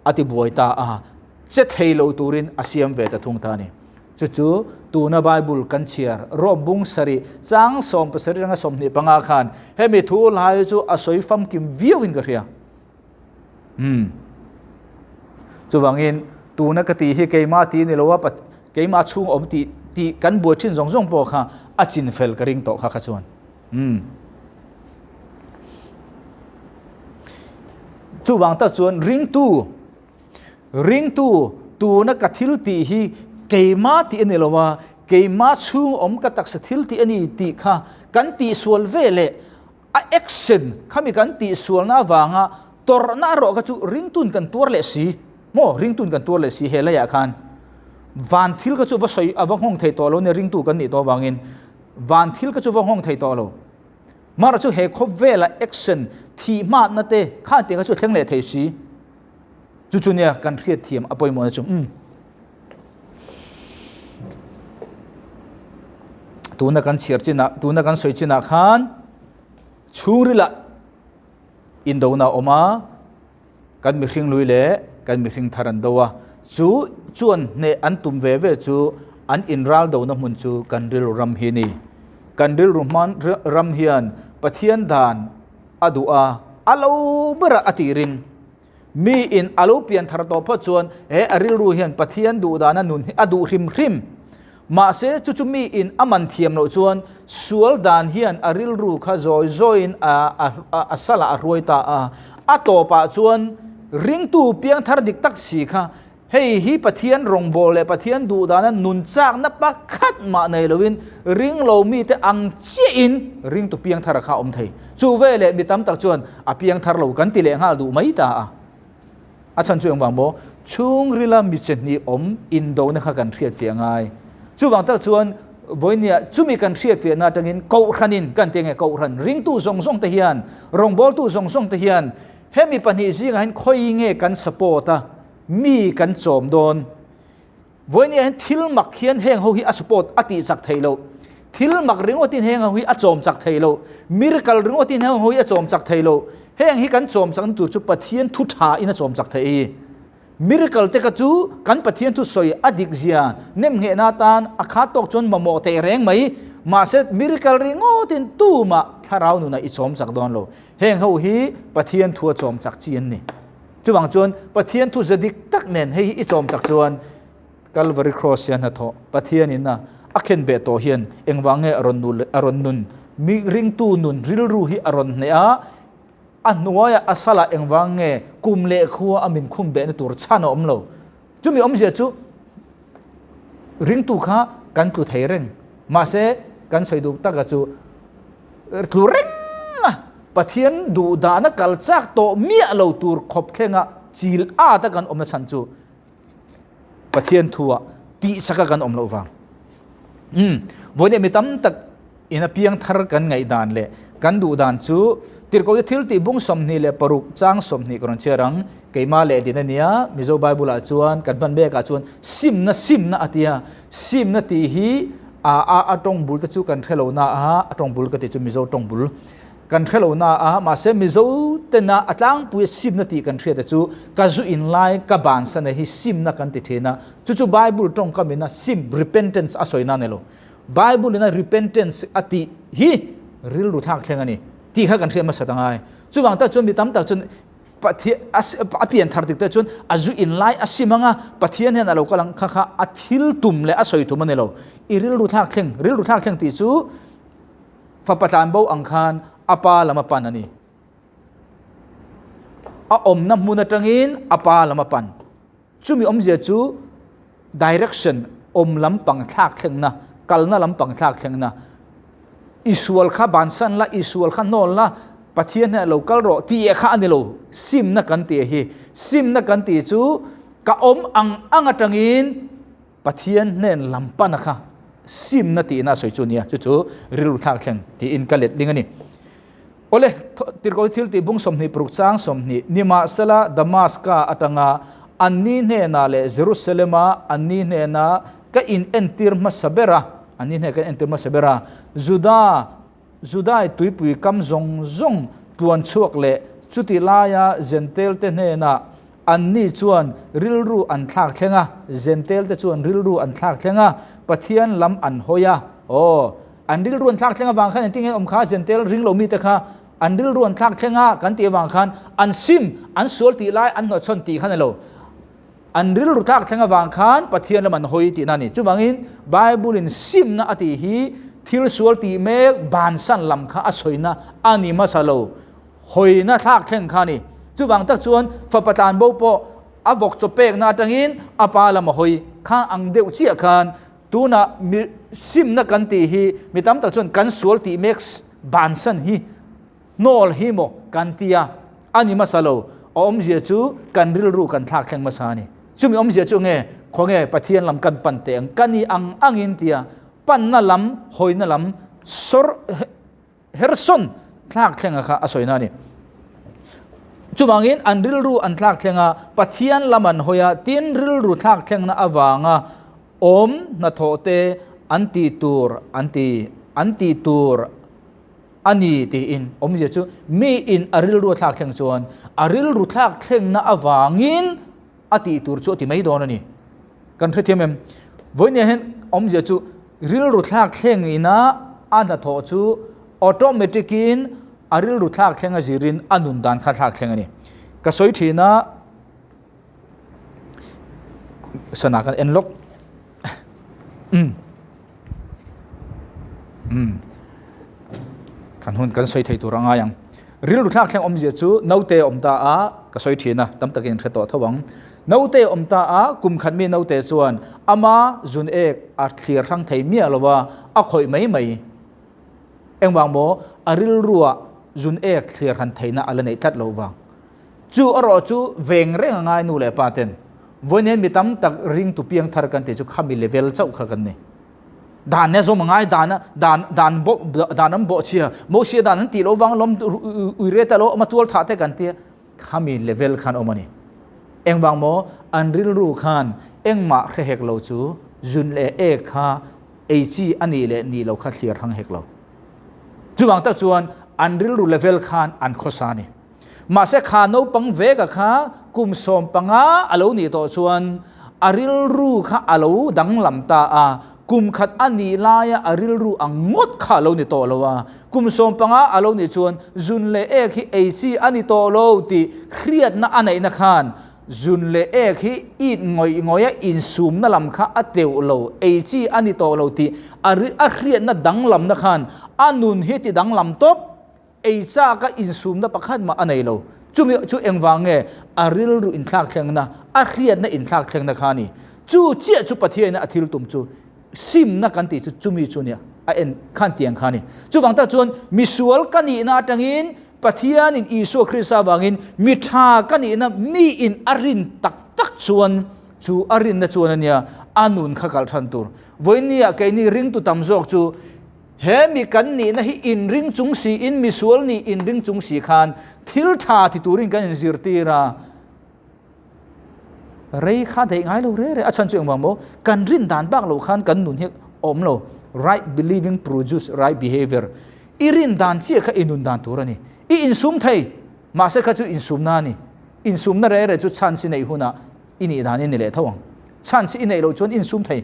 a tibuai ta a, che thei lo turin a siam ve ta thung ta a ni. Chu chu tuna Bible kan chhiar Rom bung sarih chang 17 atanga 25 khan hemi thu lai chu a sawi famkim viauin ka hria. Umm. Chuvangin tuna ka tih hi keimah tih ni lo a, keimah chhung awm tih tih kan buai thin zawng zawng pawh kha a chin fel ka ring tawh kha kha chuan. Umm. Chuvang tak chuan ringtu Ringtu, tuna ka thil tih hi keimah tih a ni lo a, keimah chhung awm ka taksa thil tih a ni tih kha kan tihsual ve leh a action khami kan tihsualna avanga tawrhna erawh kha chu ringtun kan tuar leh si maw, ringtun kan tuar leh si he leiah khan van thil kha chu va sawi a va nghawng thei tawh lo nia ringtu kan nih tawh avangin van thil kha chu va nghawng thei tawh lo. Mara chu he khawvela action thih hmatna te khan tih kha chu thleng leh thei si. Chu chu nia kan hriat thiam a pawimawhna chu. Umm. Tuna kan chhiar chinah, tuna kan sawi chinah khan chhungrilah indona a awm a, kan mihring lui leh kan mihring thar an do a, chu chuan hneh an tum ve ve chu an inral dona hmun chu kan rilru ram hi a ni. Kan rilru hman ram hian Pathian dan a duh a, a lo berah a tirin mi in a lo pian thar tawh phawt chuan he a rilru hian Pathian duh dana nun hi a duh hrim hrim. Mahse chu chu mi in a man thiam loh chuan sual dan hian a rilru kha zawi zawiin a a salah a hruai ta a, a tawpah chuan ringtu piangthar dik tak si kha Hei hi Pathian rawngbâwl leh Pathian duhdana nun châkna pakhat mah nei loin ring lo mite ang chiahin ringtu piangthar a kha awm thei. Chu veleh mi tam tak chuan a piangthar lo kan ti leh nghal duh mai ta a. A chhan chu engvang maw? Chhungrila mi che hnih awm indona kha kan hriatfiah ngai. Chuvang tak chuan vawinia chumi kan hriatfiahna atangin Kohhranin kan ti nge Kohhran ringtu zawng zawng te hian rawngbâwltu zawng zawng te hian hemi pahnih zingah hian khawi nge kan support a, Mi kan chawm dawn. Vawinia hian thil mak hian heng ho hi a support a tih chak thei lo. Thil mak ringawtin heng ho hi a chawm chak thei lo. Miracle ringawtin heng ho hi a chawm chak thei lo. Heng hi kan chawm chakna tur chu Pathian thu tha in a chawm chak thei hi. Miracle te kha chu kan Pathian thu sawi a dik zia nem nghehna atan a khat tawk chuan mamawh teh reng mai. Mahse miracle ringawtin tumah thlarau nunah i chawm chak dawn lo. Heng ho hi Pathian thu a chawm chak chi an ni. Chuvang chuan Pathian thu ze dik tak nen hei hi i chawm chak chuan Calvary Cross hian hnathawh Pathian in a a khen beh tawh hian engvang nge a rawn nu a rawn nun mi ringtu nun rilru hi a rawn hneh a, A hnuaia a salah engvang nge kum leh khua a min khum behna tur chhan a awm lo. Chumi awmzia chu ringtu kha kan tlu thei reng. Mahse, kan sawi duh taka chu tlu reng a, Pathian duh dahna kal chak tawh miah lo tur khawp thlenga chil at a kan awmna chhan chu Pathian thua tih chaka kan awm loh vang. Umm, vawiin mi tam tak in a piang thar kan ngaih dan leh kan duh dan chu Tirhkoh te thil tih bung 26 chang 20 ka rawn chhiar ang. Keimah leh din a nia, Mizo Bible ah chuan kan hman mek ah chuan simna simna a tia. Simna tih hi a a a tawng bul te chu kan hre lo na a, a tawng bul ka tih chu Mizo tawng bul. Kan hre lo na a, mahse Mizo tena a tlangpuia simna tih kan hriat te chu ka zu in lai ka bansan e hi simna kan ti thin a, chu chu Bible tawngkam ina sim, repentance, a sawi na a ni lo. Bible ina repentance a tih hi rilru thlak thleng a ni tih kha kan hriat hmasa ta ngai. Chuvang tak chuan mi tam tak chuan Pathian a pian thar tik te chuan a zu in lai a sim anga Pathian hian a lo kal ang kha kha a thil tum leh a sawi tum a ni lo. I rilru thlak thleng, rilru thlak thleng tih chu Fapa tlanbo ang khan a pa lam a pan a ni. A awmna hmun atangin a pa lam a pan. Chumi awmzia chu direction, awm lampang thlak thlengna, kalna lampang thlak thlengna. I sual kha bansan la, i sual kha hnawl la, Pathian hnenah lo kal rawh tih kha a ni lo. Simna kan tih hi. Simna kan tih chu ka awm ang ang atangin Pathian hnen lam pana kha simna tihna a sawi chu nia, chu chu rilru thlak thleng tiin ka let ling a ni. Awle, Tirhkoh thil tih bung 26 chang 20, Nimahsela Damaska atanga anni hnenah leh Jerusalema anni hnena ka in entir hmasa ber a, anni hnena ka in entir hmasa ber a, Juda, Judai tuipui kam zawng zawng tluan chhuak leh chuti laia Jentail-te hnenah Anni chuan rilru an thlak thleng a, Jentail-te chuan rilru an thlak thleng a, Pathian lam an hawi a. Aw, an rilru an thlak thleng avang khan engtin nge awm kha Jentail ring lo mite kha an rilru an thlak thleng a kan tih avang khan an sim, an sual tih lai an hnawhchhawn tih kha ni lo. An rilru thlak thleng avang khan Pathian lam an hawi tihna a ni. Chuvangin Bible-in simna a tih hi thil sual tih mek bansan lam kha a sawina a ni hmasa lo. Hawina thlak thleng kha a ni. Chuvang tak chuan fapa tlanbo pawh a vawk chaw pekna atangin a pa lam a hawi kha ang deuh chiah khan tunah mi simna kan tih hi mi tam tak chuan kan sual tih mek bansan hi hnawl hi maw kan ti a, a ni hmasa lo. A awmzia chu kan rilru kan thlak thleng hmasa a ni. Chumi awmzia chu nge khawnge Pathian lam kan pan teh ang ka ni ang angin tia panna lam hawina lam sawr Herson thlak thlenga kha a sawina a ni. Chuvangin an rilru an thlak thleng a, Pathian lam an hawi a, tin rilru thlak thlengna avanga awm hnathawh te an tih tur an ti an tih tur a ni tiin awmzia chu miin a rilru a thlak thleng chuan a rilru thlak thlengna avangin a tih tur chu a ti mai dawn a ni. Kan hrethiam em? Vawinia hian awmzia chu rilru thlak thleng ina a hnathawh chu automatic in a rilru thlak thleng a zirin a nun dan kha thlak thleng a ni. Ka sawi thin a, sana kan en lawk. Um. Um. Kan hun kan sawi thei tur a ngai ang. Rilru thlak thleng awmzia chu naute awm ta a, ka sawi thin a, tam takin hre tawh tho ang. Naute awm ta a, kum khat mi naute chuan ama zun ek a thlir hrang thei miah lo a, a khawih mai mai. Engvang maw? A rilrua zun ek thlir han theihna a la neih tlat loh vang. Chu erawh chu veng reng a ngai nu leh pa ten. Vawiin mi tam tak ringtu piang thar kan tih chu khami level chauh kha kan ni. Dan nia zawm a ngai, dan dan dan bo dan an bawhchhia, Mosia dan an tih loh vang lawm uire ta lo awm a tual thah te kan tia khami level khan awm a ni. Engvang maw an rilru khan engmah hre hek lo chu zun leh ek kha ei chi a nih leh nih lo kha thlir hrang hek lo. Chuvang tak chuan an rilru level khan an khawsa a ni. Mahse kha naupang veka kha kum 15 a lo nih tawh chuan a rilru kha a lo danglam ta a, kum khat a nih laia a rilru ang ngawt kha a lo ni tawh lo a, kum 15 a lo nih chuan zun leh ek hi ei chi a ni tawh lo tih hriatna a neihna khan zun leh ek hi it ngawih ngawih a insumna lam kha a teuh lo, ei chi a ni tawh lo tih a hriatna danglamna khan a nun hi ti danglam tawp. Ei chak a insumna pakhat mah a nei lo. Chumi chu engvang nge a rilru inthlak thlengna, a hriatna inthlak thlengna kha a ni. Chu chiah chu Pathiaina a thil tum chu simna kan tih chu chumi chu nia a en khan tiang kha a ni. Chuvang tak chuan misual ka nihna atangin Pathianin Isua Krista avangin mi tha ka nihna miin a rin tak tak chuan chu a rinna chuan a nia a nun kha kalh than tur. Vawinia keini ringtu tam zawk chu He mi kan nihna hi inring chung siin, misual nih inring chung si khan thil tha ti turin kan inzirtir a, rei kha daih ngai lo re re. A chhan chu engvang maw? Kan rin dan bak lo khan kan nun hi awm lo. Right believing produce right behavior. I rin dan chiah kha i nun dan tur a ni. I insum thei, mahse kha chu insumna a ni. Insumna re re chu chance i neih hunah i nih dan i ni leh tho ang. Chance i neih loh chuan insum thei.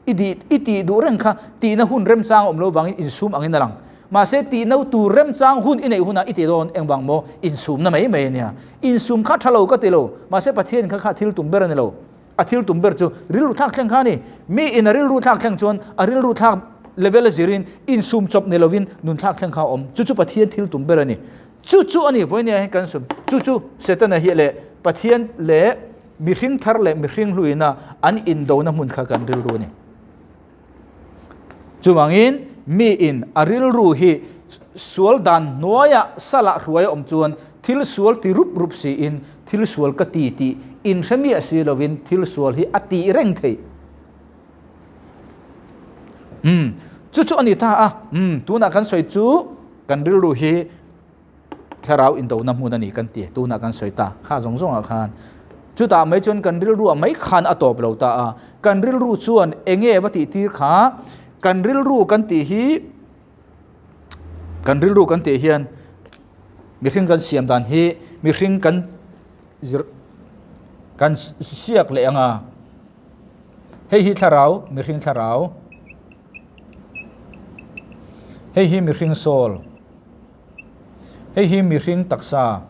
I dih, i tih duh reng kha tihna hun remchang a awm lo vangin insum angin a lang. Mahse, tihna tur remchang hun i neih hunah i ti dawn, engvang maw? Insumna mai mai a nia. Insum kha tha lo ka ti lo, mahse Pathian kha kha thil tum ber a ni lo. A thil tum ber chu rilru thlak thleng kha a ni. Mi in a rilru thlak thleng chuan a rilru thlak level a zirin insum chawp ni lovin nun thlak thleng kha a awm. Chu chu Pathian thil tum ber a ni. Chu chu a ni, vawinia hian kan sum. Chu chu Setana hi leh Pathian leh Mihring thar leh mihring hluina an indona hmun kha kan rilru a ni. Chuvangin miin a rilru hi sual dan hnuaia salah hruai a awm chuan thil sual ti rup rup siin thil sual ka ti tih inhre miah si lovin thil sual hi a tih reng theih. Umm, chu chu a ni ta a. Umm, tunah kan sawi chu kan rilru hi Thlarau indona hmun a ni kan ti, tunah kan sawi ta, kha zawng zawngah khan. Chutah mai chuan kan rilruah mai khan a tawp lo ta a, kan rilru chuan enge va tih tir kha, kan rilru kan tih hi, kan rilru kan tih hian mihring kan siam dan hi mihring kan zir kan siak leh ang a, hei hi thlarau, mihring thlarau, hei hi mihring soul. Hei hi mihring taksa.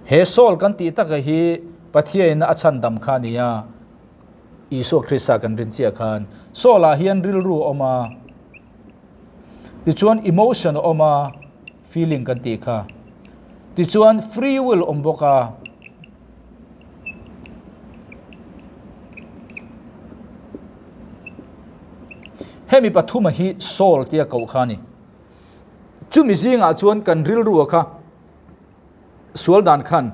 He soul kan tih taka hi Pathiain a chhandam kha a ni a, Isua Krista kan rin chiah khan. Soul ah hian rilru a awm a, tichuan emotion a awm a, feeling kan tih kha. Tichuan free will a awm bawk a. Hemi pathuma hi Saul tia koh kha a ni. Chumi zingah chuan kan rilrua kha sual dan khan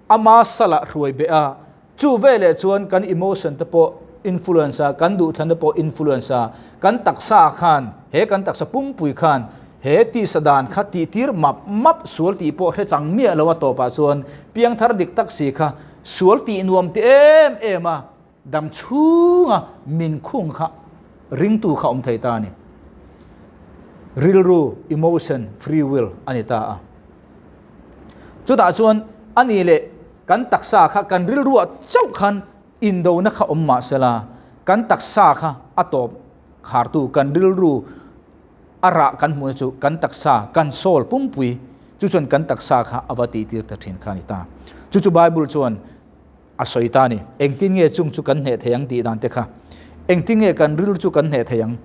ama salah hruai beh a, chu veleh chuan kan emotion te pawh influence a, kan duhthlan te pawh influence a, kan taksa khan, he kan taksa pumpui khan he tisa dan kha tihtir map map sual tih pawh hre chang miah lo a tawpah chuan piangthar dik tak si kha sual tih nuam ti em em a, Dam chhunga min khung kha ringtu kha awm thei ta a ni. Rilru, emotion, free will a ni ta a. Chutah chuan a ni leh kan taksa kha kan rilruah chauh khan indona kha awm mah sela, kan taksa kha a tawp khartu kan rilru a rah kan hmuhna chu kan taksa, kan soul pumpui chu chuan kan taksa kha a va tihtir ta thin kha a ni ta. Chu chu Bible chuan A sawi ta a ni. Engtin nge chung chu kan hneh thei ang tih dan te kha. Engtin nge kan rilru chu kan hneh thei ang?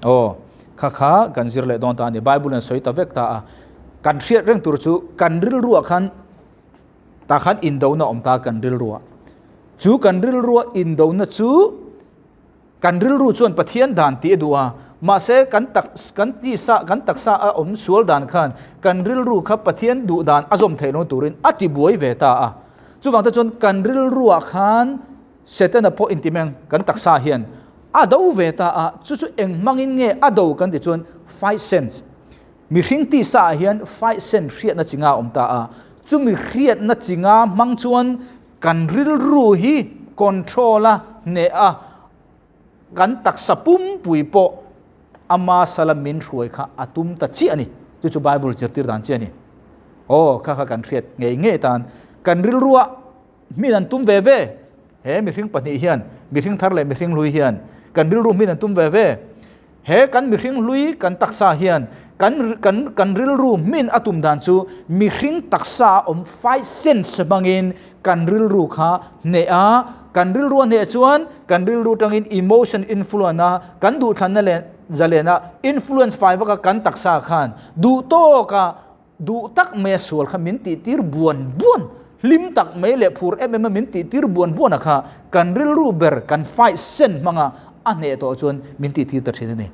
Aw, kha kha kan zir leh dawn ta a ni. Bible in a sawi ta vek ta a. Kan hriat reng tur chu kan rilruah khan tah khan indona awm ta kan rilruah. Chu kan rilrua indona chu Kan rilru chuan Pathian dan tih a duh a, mahse kan tak kan tisa kan taksa a awm sual dan khan kan rilru kha Pathian duh dan a zawm theih lo turin a ti buai ve ta a. Chuvang te chuan kan rilruah khan Setana pawh intimeng kan taksa hian a do ve ta a, chu chu eng hmangin nge a do kan tih chuan fight sense mihring tisa ah hian fight sense hriatna chi nga a awm ta a, chumi hriatna chi nga hmang chuan Kan rilru hi control a hneh a, kan taksa pumpui pawh ama sala min hruai kha a tum ta chiah a ni. Chu chu Bible zirtir dan chiah a ni. Aw, kha kha kan hriat ngei ngei tan kan rilrua hmin an tum ve ve. He mihring pahnih hian, mihring thar leh mihring hlui hian kan rilru hmin an tum ve ve. He kan mihring hlui kan taksa hian kan kan kan rilru hmin a tum dan chu mihring taksa a awm fight sense hmangin kan rilru kha hneh a, kan rilru a hneh chuan kan rilru tangin emotion influence a kan duhthlanna leh zalena influence fai vaka kan taksa khan duh tawka duh tak maia sual kha min tih tir buan buan, hlim tak mai leh phur em em a min tih tir buan buan a kha kan rilru ber kan fight sen hmanga a hneh tawh chuan min tih tir ta thin a ni.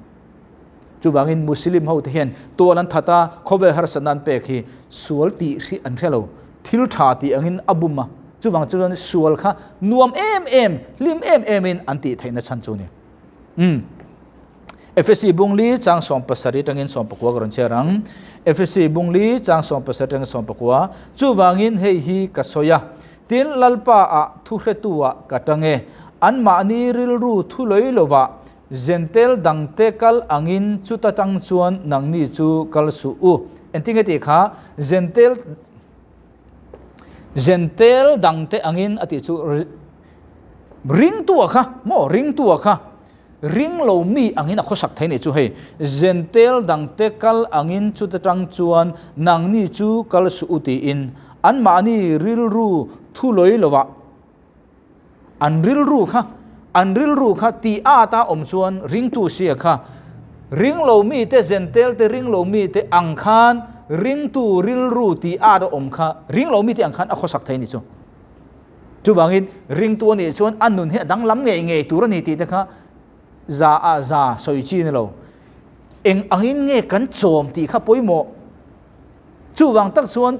Chuvangin Muslim ho te hian tual an that a, khawvel harsatna an pek hi sual tih hri an hre lo, thil tha tih angin a bum a, chuvang chuan sual kha nuam em em, hlim em em in an tih theihna chhan chu a ni. Umm. Efesi bungli chang 17 tangin 19 ka rawn chhiar ang. Efesi bungli chang 17 tangin 19. Chuvangin hei hi ka sawi a, tin Lalpa ah thuhretu ah ka tang e, anmahni rilru thu lawih lovah Zentel dangte kal angin chuta tang chuan nangni chu kal suh u. Engtinge tih kha Zentel Zentel dangte angin a tih chu ringtu a kha maw ringtu a kha ring lo mi angin a khawsak thei nih chu hei Zentel dangte kal angin chuta tang chuan nangni chu kal suh u tiin anmahni rilru thu lawi lovah An rilru kha, an rilru kha tih at a awm chuan ringtu sia kha ringlo mite zentel te ringlo mite ang khan ringtu rilru tih at a awm kha ringlo mite ang khan a khawsak thei ni chu. Chuvangin ringtu a nih chuan a nun hi a danglam ngei ngei tur a ni tih te kha za ah za sawi chi ni lo. Eng angin nge kan chawm tih kha pawimawh. Chuvang tak chuan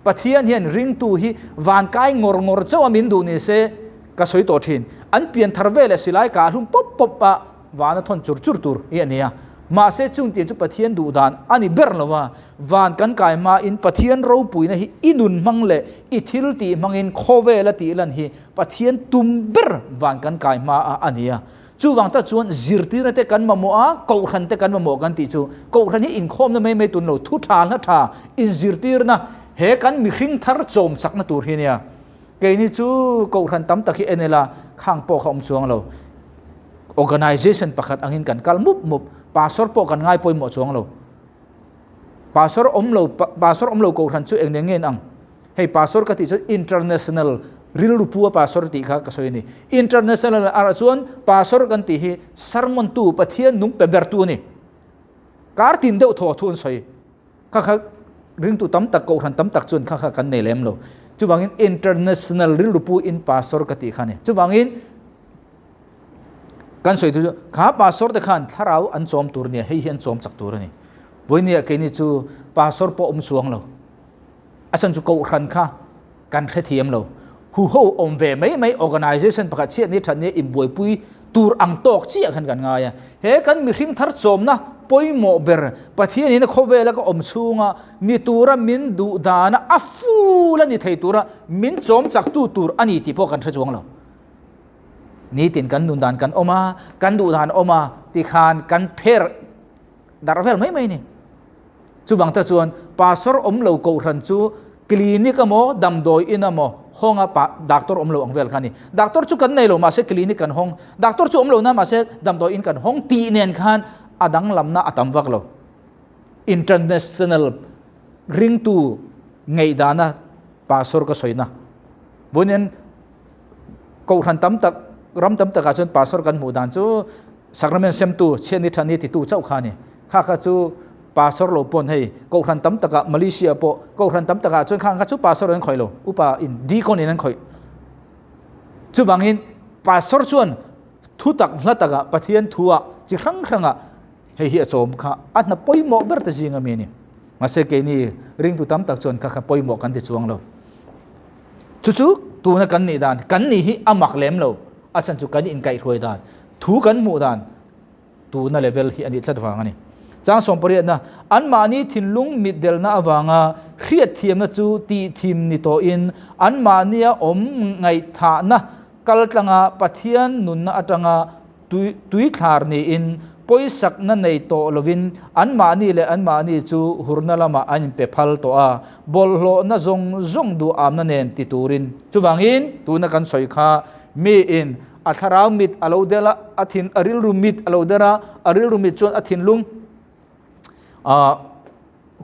Pathian hian ringtu hi van kai ngawr ngawr chauh a min duh ni se ka sawi tawh thin. An pian thar ve leh silai kah hlum pawp pawp a van a thawn chur chur tur hi a ni a. Mahse chung tih chu Pathian duh dan a ni ber lo a, van kan kai hmain Pathian ropuina hi i nun hmang leh i thil tih hmangin khawvel a tih lan hi Pathian tum ber van kan kai hma a a ni a. Chuvang tak chuan zirtirna te kan mamawh a, kohhran te kan mamawh kan tih chu kohhran hi inkhawmna mai mai tun lo, thu tha hla tha inzirtirna he kan mihring thar chawm chakna tur hi nia. Keini chu kohhran tam tak hi en ila khang pawh kha awm chuang lo. Organisation pakhat angin kan kal mup mup, pastor pawh kan ngai pawimawh chuang lo. Pastor awm lo, pastor awm lo kohhran chu eng nen nge ang? Hei pastor ka tih chuan international rilru pu a pastor tih kha ka sawi a ni. International arah chuan pastor kan tih hi sermon tu Pathian nung pe ber tu a ni. Kar tin deuh thaw thu an sawi. Kha kha ringtu tam tak kohhran tam tak chuan kha kha kan nei lem lo. Chuvangin international rilru pu in pastor ka tih kha a ni. Chuvangin kan sawi tu chu kha pastor te khan thlarau an chawm tur a ni a, hei hi an chawm chak tur a ni. Vawinia keini chu pastor pawh awm chuang lo. A chhan chu kohhran kha kan hrethiam lo. Huho awm ve mai mai organisation pakhat chhiat ni that nia inbuaipui tur ang tawk chiah khan kan ngai a. He kan mihring thar chawmna pawimawh ber Pathian in a khawvela ka awm chhunga ni tura min duh dana a full a ni thei tura min chawm chaktu tur a ni tih pawh kan hre chuang lo. Nitin kan nun dan kan awm a, kan duh dan awm a tikhan kan pher darh vel mai mai a ni. Chuvang te chuan pastor awm lo kohhran chu clinic emaw damdawi in emaw hawnga pa doctor awm lo ang vel kha a ni. Doctor chu kan nei lo mahse clinic kan hawng, doctor chu awm lo na mahse damdawi in kan hawng tih nen khan a danglamna a tam vak lo. International ringtu ngeihdana pastor ka sawina. Vawiin kohhran tam tak ram tam takah chuan pastor kan hmuh dan chu sacrament semtu chhiatni thatni titu chauh kha a ni. Kha kha chu pastor lo pawn hei kohhran tam takah Malaysia pawh kohhran tam takah chuan khang kha chu pastor an khawih lo upa in deacon in an khawih. Chuvangin pastor chuan thu tak hla takah Pathian thu ah chi hrang hrangah hei hi a chawm kha a hna pawimawh ber te zing ami a ni. Mahse keini ringtu tam tak chuan kha kha pawimawh kan ti chuang lo. Chu chu tuna kan nih dan kan nih hi a mak lem lo a chhan chu kan inkaihhruai dan thu kan hmuh dan tuna level hi a nih tlat vang a ni. Chang 18na, anmahni thinlung mitdelna avanga hriatthiamna chu tihthim ni tawhin anmahnia awm ngaihthahna kaltlanga Pathian nunna atanga tuithlar niin pawisakna nei tawh lovin anmahni leh anmahni chu hurna lamah an inpe phal tawh a, bawlhhlawhna zawng zawng duhamna nen ti turin. Chuvangin tuna kan sawi kha miin A thlarau mit a lo der a, a thin, a rilru mit a lo der a, a rilru mit chuan a thinlung a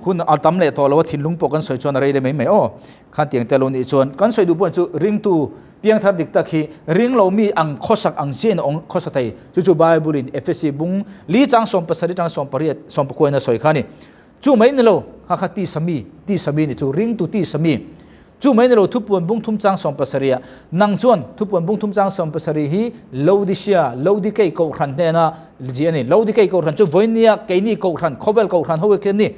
Hun a tam leh tawh lo a, thinlung pawh kan sawi chuan a rei leh mai mai aw. Khan tiang te lo nih chuan kan sawi duh pawh chu ringtu piangthar dik tak hi ring lo mi ang khawsak ang chiahin a awm khawsa thei. Chu chu Bible in Efesi bung li chang 17 tang 18 19 in a sawi kha a ni. Chu mai ni lo, kha kha tisa mi, tisa mi ni chu ringtu tisa mi. Chu mai ni lo thupuan bung thum chang 70 ah nang chuan thupuan bung thum chang 70 hi Laodicea, Laodikei kohhran hnena zi a ni. Laodikei kohhran chu vawinia keini kohhran, khawvel kohhran ho hi a ni.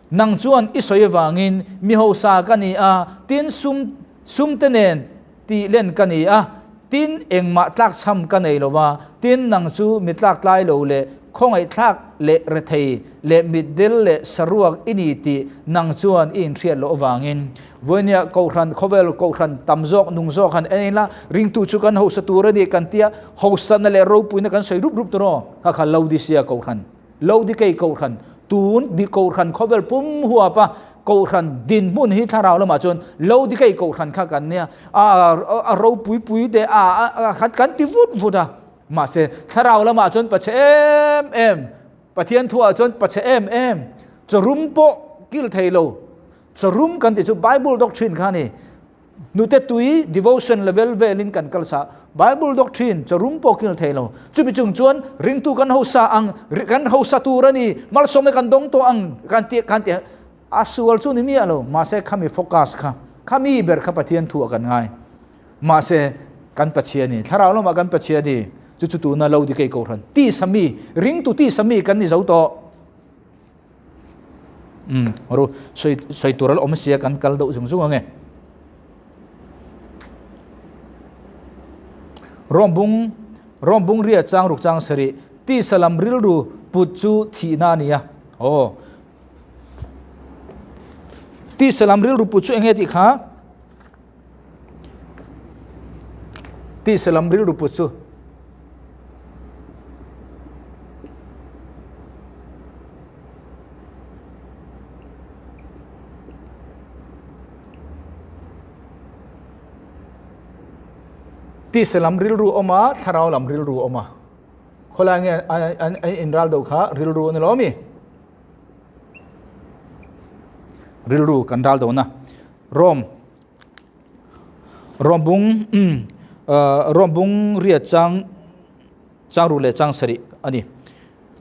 Nang chuan i sawi avangin mi hausa ka ni a, tin sum sum te nen tih len ka ni a, tin engmah tlakchham ka nei lo va, tin nang chu mi tlaktlai lo leh khawngaihthlak leh rethei leh mitdel leh saruak i ni tih nang chuan i inhriat loh avangin vawinia kohhran khawvel kohhran tam zawk nung zawk han en ila ringtu chu kan hausa tur a ni kan tia hausatna leh ropuina kan sawi rup rup tur aw kha kha Laodicea kohhran Lodikei kohhran, tun di kohhran khawvel pum huapa kohhran dinhmun hi thlarau lamah chuan Lodikei kohhran kha kan nia, a ropui pui te a kan ti vut vut a, mahse thlarau lamah chuan pache em em, Pathian thuah chuan pache em em, chawrum pawh kil thei lo, chawrum kan tih chu Bible doctrine kha a ni. Nute tui devotion level velin kan kal sa. Bible doctrine chaw rum pawh kil thei lo. Chumi chung chuan ringtu kan hausa ang, kan hausa tur a ni, malsawmna kan dawng tawh ang kan ti kan ti a sual chu ni miah lo. Mahse khami focus kha, khami ber kha Pathian thu ah kan ngai. Mahse kan Pathian ni, thlarau lamah kan Pathian ni, chu chu tuna lo dikei kohhran tisa mi, ringtu tisa mi kan ni zo tawh. Um ru sawi sawi tur ala awm sia kan kal deuh zung zung ange. Rom bung Rom bung ria chang ruk chang sari ti salam rilru put chu thihna a ni a. Aw. Ti salam rilru put chu enge tih kha? Ti salam rilru put chu Tisa lam rilru awm a, thlarau lam rilru awm a. Khawlai nge an inral deuh kha rilru a ni lo ami? Rilru kan ral deuh na. Rom Rom bung Rom bung riat chang Chang ru leh chang sarih a ni.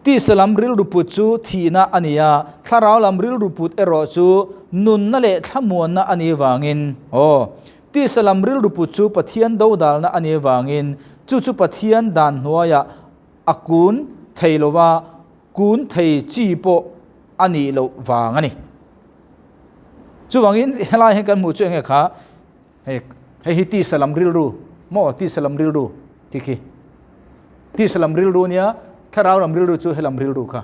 Tisa lam rilru put chu thihna a ni a, thlarau lam rilru put erawh chu nunna leh thlamuanna a nih vangin, aw, tisa lam rilru put chu Pathian dodalna a nih vangin, chu chu Pathian dan hnuaiah a kun thei lova kun thei chi pawh a nih loh vang a ni. Chuvangin helai hian kan hmuh chu enge kha? Hei hei hi tisa lam rilru maw tisa lam rilru ti khi tisa lam rilru nia thlarau lam rilru chu helam rilru kha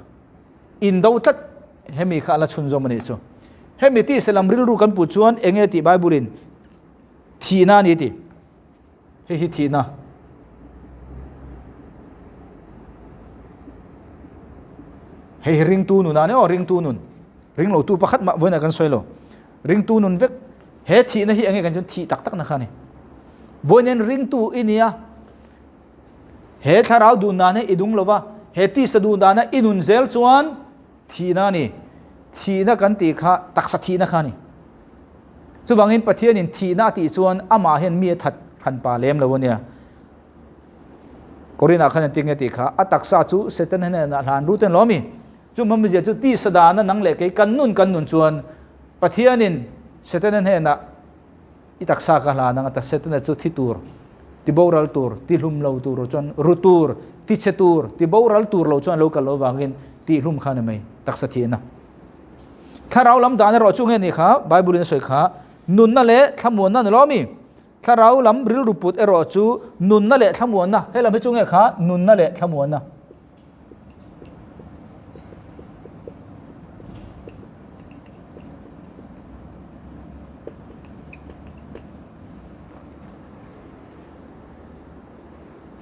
indo tlat hemi kha ala chhunzawm ani chu hemi tisa lam rilru kan pu chuan enge tih bible in thihna ni ti hei hi thihna hei hi ringtu nun ani aw ringtu nun ringlo tu pakhat mah vawiin ah kan sawi lo Ringtu nun vek he thihna hi enge kan chuan thih tak tak na kha ni. Vawiin ringtu i nia he thlarau dun dan hi i dung lova he tisa dun dana i nun zel chuan thihna ni. Thihna kan tih kha taksa thihna kha ni. Chuvangin Pathianin thihna a tih chuan amah hian mi a that hran pa lem lo ania. Korinah khan an ti nge tih kha a taksa chu Satan hnenah hlan ru ten lo mi. Chu hmamzia chu tisa dana nang leh kei kan nun kan nun chuan Pathianin Setana hnenah i taksa ka hlan ang a ta Setana chu thi tur, ti boral tur, ti hlum lo tur chuan ru tur, ti chhe tur, ti boral tur lo chuan lo kal lo vangin tih hlum kha ni mai taksa thihna. Thlarau lam dan erawh chu nge ni kha Bible in a sawi kha nunna leh thlamuanna ni lo mi? Thlarau lam rilru put erawh chu nunna leh thlamuanna, he lam hi chu nge kha nunna leh thlamuanna.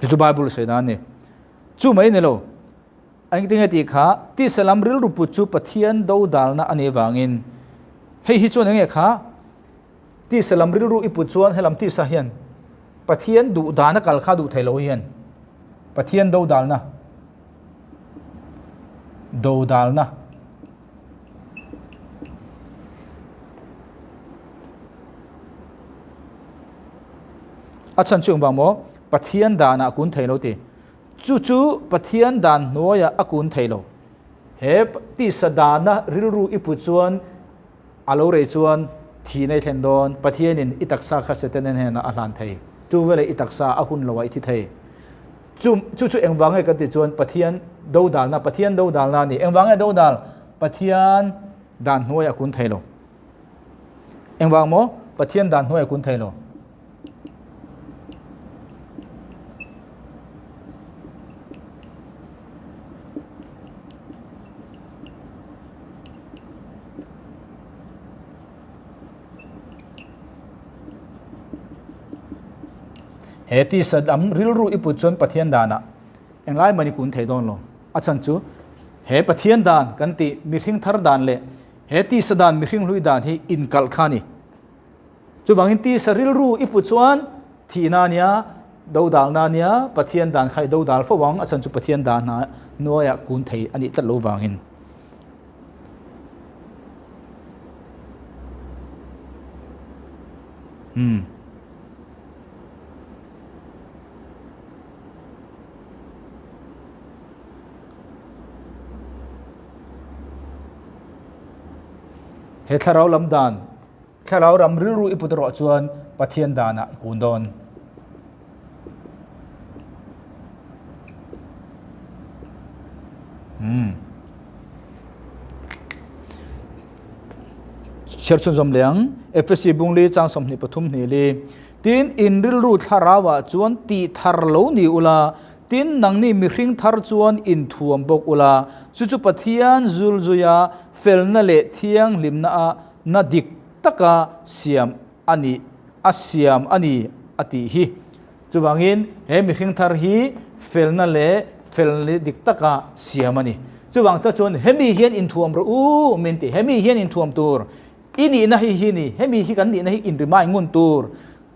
Chu chu Bible sawi dan a ni. Chu mai ni lo, engtin nge tih kha tisa lam rilru put chu Pathian dodalna a nih vangin hei hi chuan enge kha Tisa lam rilru i put chuan helam tisa hian Pathian duh dana kal kha duh thei lo hian Pathian dodalna dodalna A chhan chu engvang maw? Pathian danah a kun thei lo ti. Chu chu Pathian dan hnuaiah a kun thei lo. He tisa dana rilru i put chuan a lo rei chuan thihna i thlen dawn. Pathianin i taksa kha Setana hnenah a hlan thei. Chu veleh i taksa a hun loah i thi thei. Chu chu chu engvang nge kan tih chuan Pathian dodalna, Pathian dodalna a ni. Engvang nge dodal? Pathian dan hnuaiah a kun thei lo. Engvang maw? Pathian dan hnuaiah a kun thei lo. He tisa lam rilru i put chuan Pathian danah englai mah ni kun thei dawn lo. A chhan chu he Pathian dan kan tih mihring thar dan leh he tisa dan mihring hlui dan hi inkalh kha a ni. Chuvangin tisa rilru i put chuan thihna a nia, dodalna a nia, Pathian dan kha i dodal fo ang, a chhan chu Pathian dan hnuaiah kun thei a nih tlat lo vangin. Umm. He thlarau lam dan, thlarau ram rilru i put erawh chuan Pathian danah i kun dawn. Umm. Chhiar chhunzawm leh ang. Efesi bungli chang 23 hnih li. Tin, in rilru thlarauah chuan tih thar lo ni ula, tin, nangni mihring thar chuan inthuam bawk ula, chu chu Pathian zulzuia felna leh thianghlimna a na dik taka siam a nih a siam a ni a tih hi. Chuvangin, he mihring thar hi felna leh felna dik taka siam a ni. Chuvang tak chuan hemi hian inthuam rawh u min ti. Hemi hian inthuam tur i nihna hi hi ni. Hemi hi kan nihna hi inrimai ngun tur.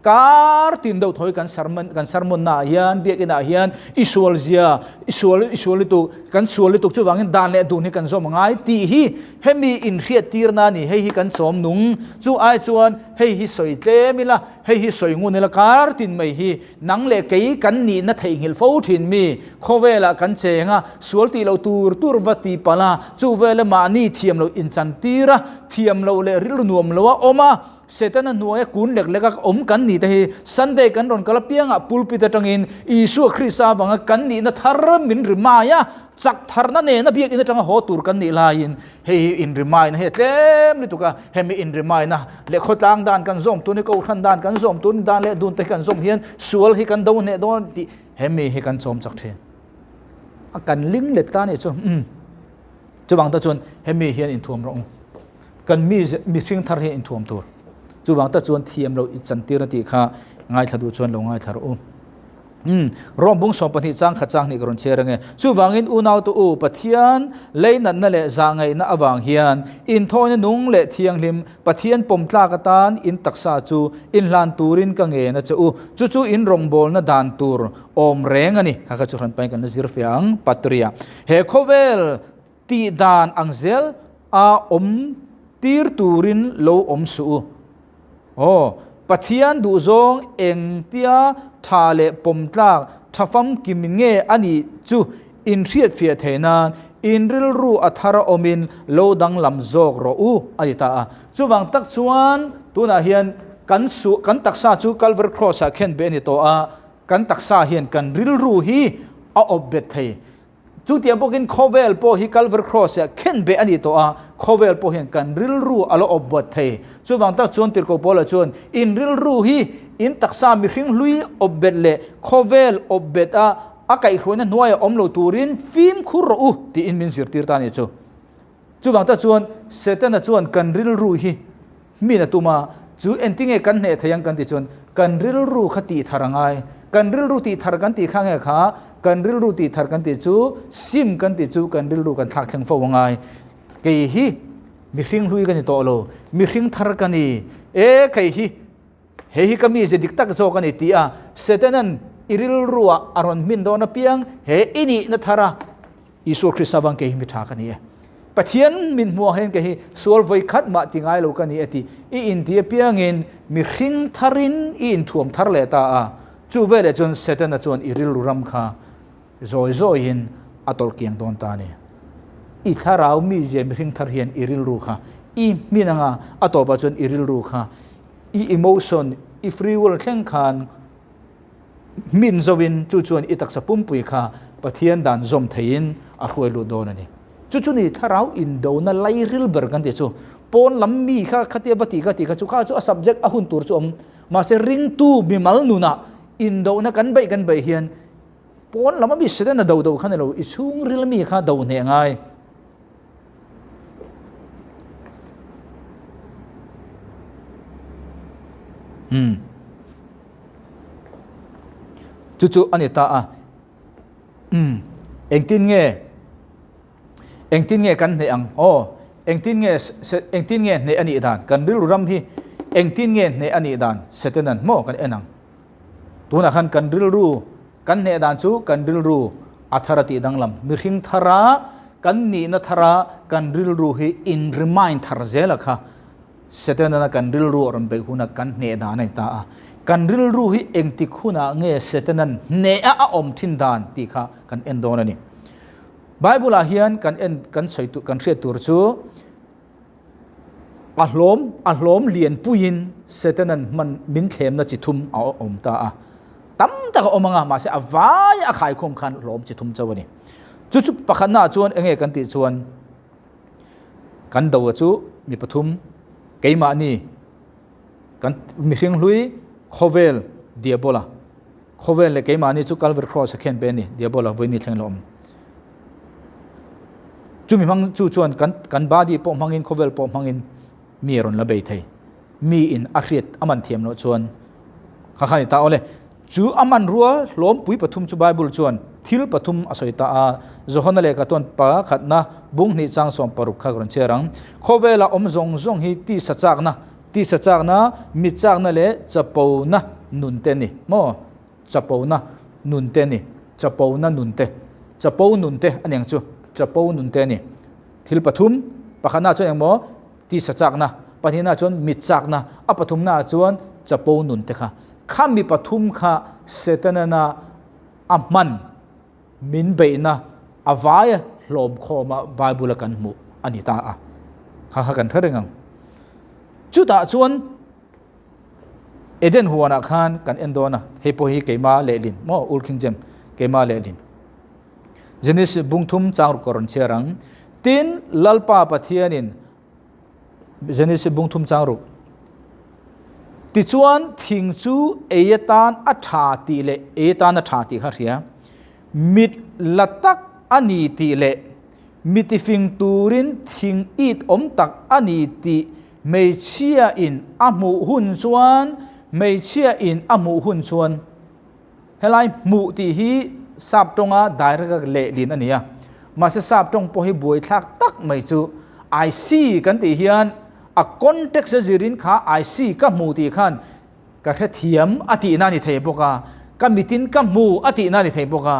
Kar tin deuh thawi kan sermon kan sermon naah hian biakinah hian i sual zia i sual i sual lutuk kan sual lutuk chuvangin dan leh dun hi kan zawm angai tih hi hemi inhriat tirna a ni. Hei hi kan chawm nung. Chu ai chuan hei hi sawi tlem ila. Hei hi sawi ngun ila kar tin mai hi nang leh kei kan nihna theihnghilh fo thin mi, khawvelah kan cheng a, sual tih loh tur tur va ti palh a, chu vela mahni thiam loh inchan tir a, thiam loh leh rilru nuam lo a awm a, Setana hnuaia kun lek lek a awm kan nih te hi Sunday kan rawn kal apiangah pulpit atangin Isua Krista avanga kan nihna thar min rimai a, chak tharna nena biakinn atanga haw tur kan nih laiin Hei hi inrimaina hi a tlem lutuk a, hemi inrimaina leh khawtlang dan kan zawm tun hi kohhran dan kan zawm tun dan leh dun te hi kan zawm hian sual hi kan do hneh dawn tih hemi hi kan chawm chak thin. A kan ling let ta nih chu umm chuvang ta chuan hemi hian inthuam rawh u. Kan mi mihring thar hi inthuam tur. Chuvang ta chuan thiam lo i chantir a tih kha ngaithla duh chuan lo ngaithla rawh u. Umm, Rom bung 12 chang khat chang hnih ka rawn chhiar ange. Chuvangin unaute u, Pathian leinatna leh zahngaihna avang hian inthawina nung leh thianghlim Pathian pawm tlak atan in taksa chu inhlan turin ka ngen a che u. Chu chu in rawngbawlna dan tur awm reng a ni. Kha kha chu hran pain kan la zir fiah ang. Patria. He khawvel tih dan ang zel a awm tir turin lo awm suh u. Aw, Pathian duhzawng engtia tha leh pawmtlak tha famkim nge a nih chu inhriatfiah theih nan in rilru a thar a awmin lo danglam zawk rawh u, a ti ta a. Chuvang tak chuan tunah hian kan su kan taksa chu Calvary Cross-ah khen beh a ni tawh a, kan taksa hian kan rilru hi a awp bet thei. Chutiang bawkin khawvel pawh hi Calvary Cross-ah khen beh a ni tawh a, khawvel pawh hian kan rilru a la awp buat thei. Chuvang tak chuan Tirhkoh Paula chuan, In rilru hi in taksa mihring hlui awp bet leh khawvel awp bet a a kaihhruaina hnuaiah awm lo turin fimkhur rawh u, tiin min zirtir ta a ni chu. Chuvang tak chuan Setana chuan kan rilru hi Min a tum a, chu entinge kan hneh thei ang kan tih chuan kan rilru kha tih thar a ngai. Kan rilru tih thar kan tih kha nge kha, kan rilru tih thar kan tih chu sim kan tih chu kan rilru kan thlak thleng fo a ngai. Kei hi mihring hlui ka ni tawh lo, mihring thar ka ni. E kei hi, hei hi ka mize dik tak zawk a ni tih a, Setanan i rilruah a rawn hmin dawn apiang he i nihna thar a, Isua Krista vang kei hi mi tha ka ni e. Pathian min hmuh ang hian kei hi sual vawi khat mah ti ngai lo ka ni e tih i inti apiangin mihring tharin i inthuam thar leh ta a. Chu veleh chuan Setana chuan i rilru ram kha zawi zawiin a tawlh kiang dawn ta a ni. I thlarau mizia mihring thar hian i rilru kha i hmin anga a tawpah chuan i rilru kha i emotion, i free will thleng khan hmin zovin chu chuan i taksa pumpui kha Pathian dan zawm theiin a hruai lut dawn a ni. Chu chu ni thlarau indona lairil ber kan tih chu. Pawn lam mi kha khatia va tih kha tih kha chu kha chu a subject a hun tur chu awm. Mahse ringtu mimal nunah indona kan beih kan beih hian pawn lam a mi Satan a do do kha ni lo, i chhungril mi kha do hneh ngai. Umm. Chu chu a ni ta a. Umm. Engtin nge engtin nge kan hneh ang? Aw, engtin nge engtin nge hneh a nih dan? Kan rilru ram hi engtin nge hneh a nih dan? Setanan maw kan en ang. Tunah khan kan rilru kan hneh dan chu kan rilru a thar a tih danglam. Mihring thara kan nihna thara kan rilru hi in remind thar zel a kha. Setanana kan rilru a rawn beih huna kan hneh dan a ni ta a. Kan rilru hi engtik hunah nge Setanan hneh a a awm thin dan tih kha kan en dawn a ni. Bible ah hian kan en kan sawi tur kan hriat tur chu a hlawm a hlawm lian puiin Setanan hman min thlemna chi thum a awm ta a. Tam tak a awm anga mahse a vai a khaikhawm khan hlawm chi thum chauh a ni. Chu chu pakhatna ah chuan enge kan tih chuan Kan do chu mi pathum, keimahni, kan mihring hlui khawvel Diabola, khawvel leh keimahni chu Calvary Cross a khen pe a ni, Diabola vawiin thleng lo awm. Chumi hmang chu chuan kan kan body pawh hmangin khawvel pawh hmangin mi a rawn la bei thei. Mi in a hriat a man thiam loh chuan kha kha ni ta awle. Chu a hmanrua hlawmpui pathum chu Bible chuan thil pathum a sawi ta a, Johana lehkha chuan pakhatna bung hnih chang 16 kha ka rawn chhiar ang. Khawvela awm zawng zawng hi tisa chakna, tisa chakna, mi chakna leh chapona nun te a ni maw? Chapona nun te a ni, chapona nun te, chapo nun te a ni ang chu, chapo nun te a ni. Thil pathum, pakhatna chuan engmaw? Tisa chakna, pahnihna chuan mit chakna, a pathumnaah chuan chapo nun te kha. Kha mi pathum kha Setanana a hman min beihna a vai hlawm khawma Bible a kan hmuh a ni ta a. Kha kha kan hre reng ang. Chutah chuan Eden huanah khan kan en dawn a, hei pawh hi keima lehlin maw Old King James keima lehlin. Genesis bung thum chang ruk ka rawn chhiar ang. Tin, Lalpa Pathianin Genesis bung thum chang ruk Tichuan thing chu ei atan a tha tih leh ei atan a tha tih kha hria. Mit la tak a ni tih leh mitifing turin thing it awm tak a ni tih hmeichhia in a hmuh hun chuan hmeichhia in a hmuh hun chuan Helai hmuh tih hi sap tawnga direct a lehlin a ni a, mahse sap tawng pawh hi buaithlak tak mai chu I see kan tih hian a context a zirin kha I see ka hmu tih khan ka hrethiam a tihna a ni thei bawk a, ka mitin ka hmu a tihna a ni thei bawk a.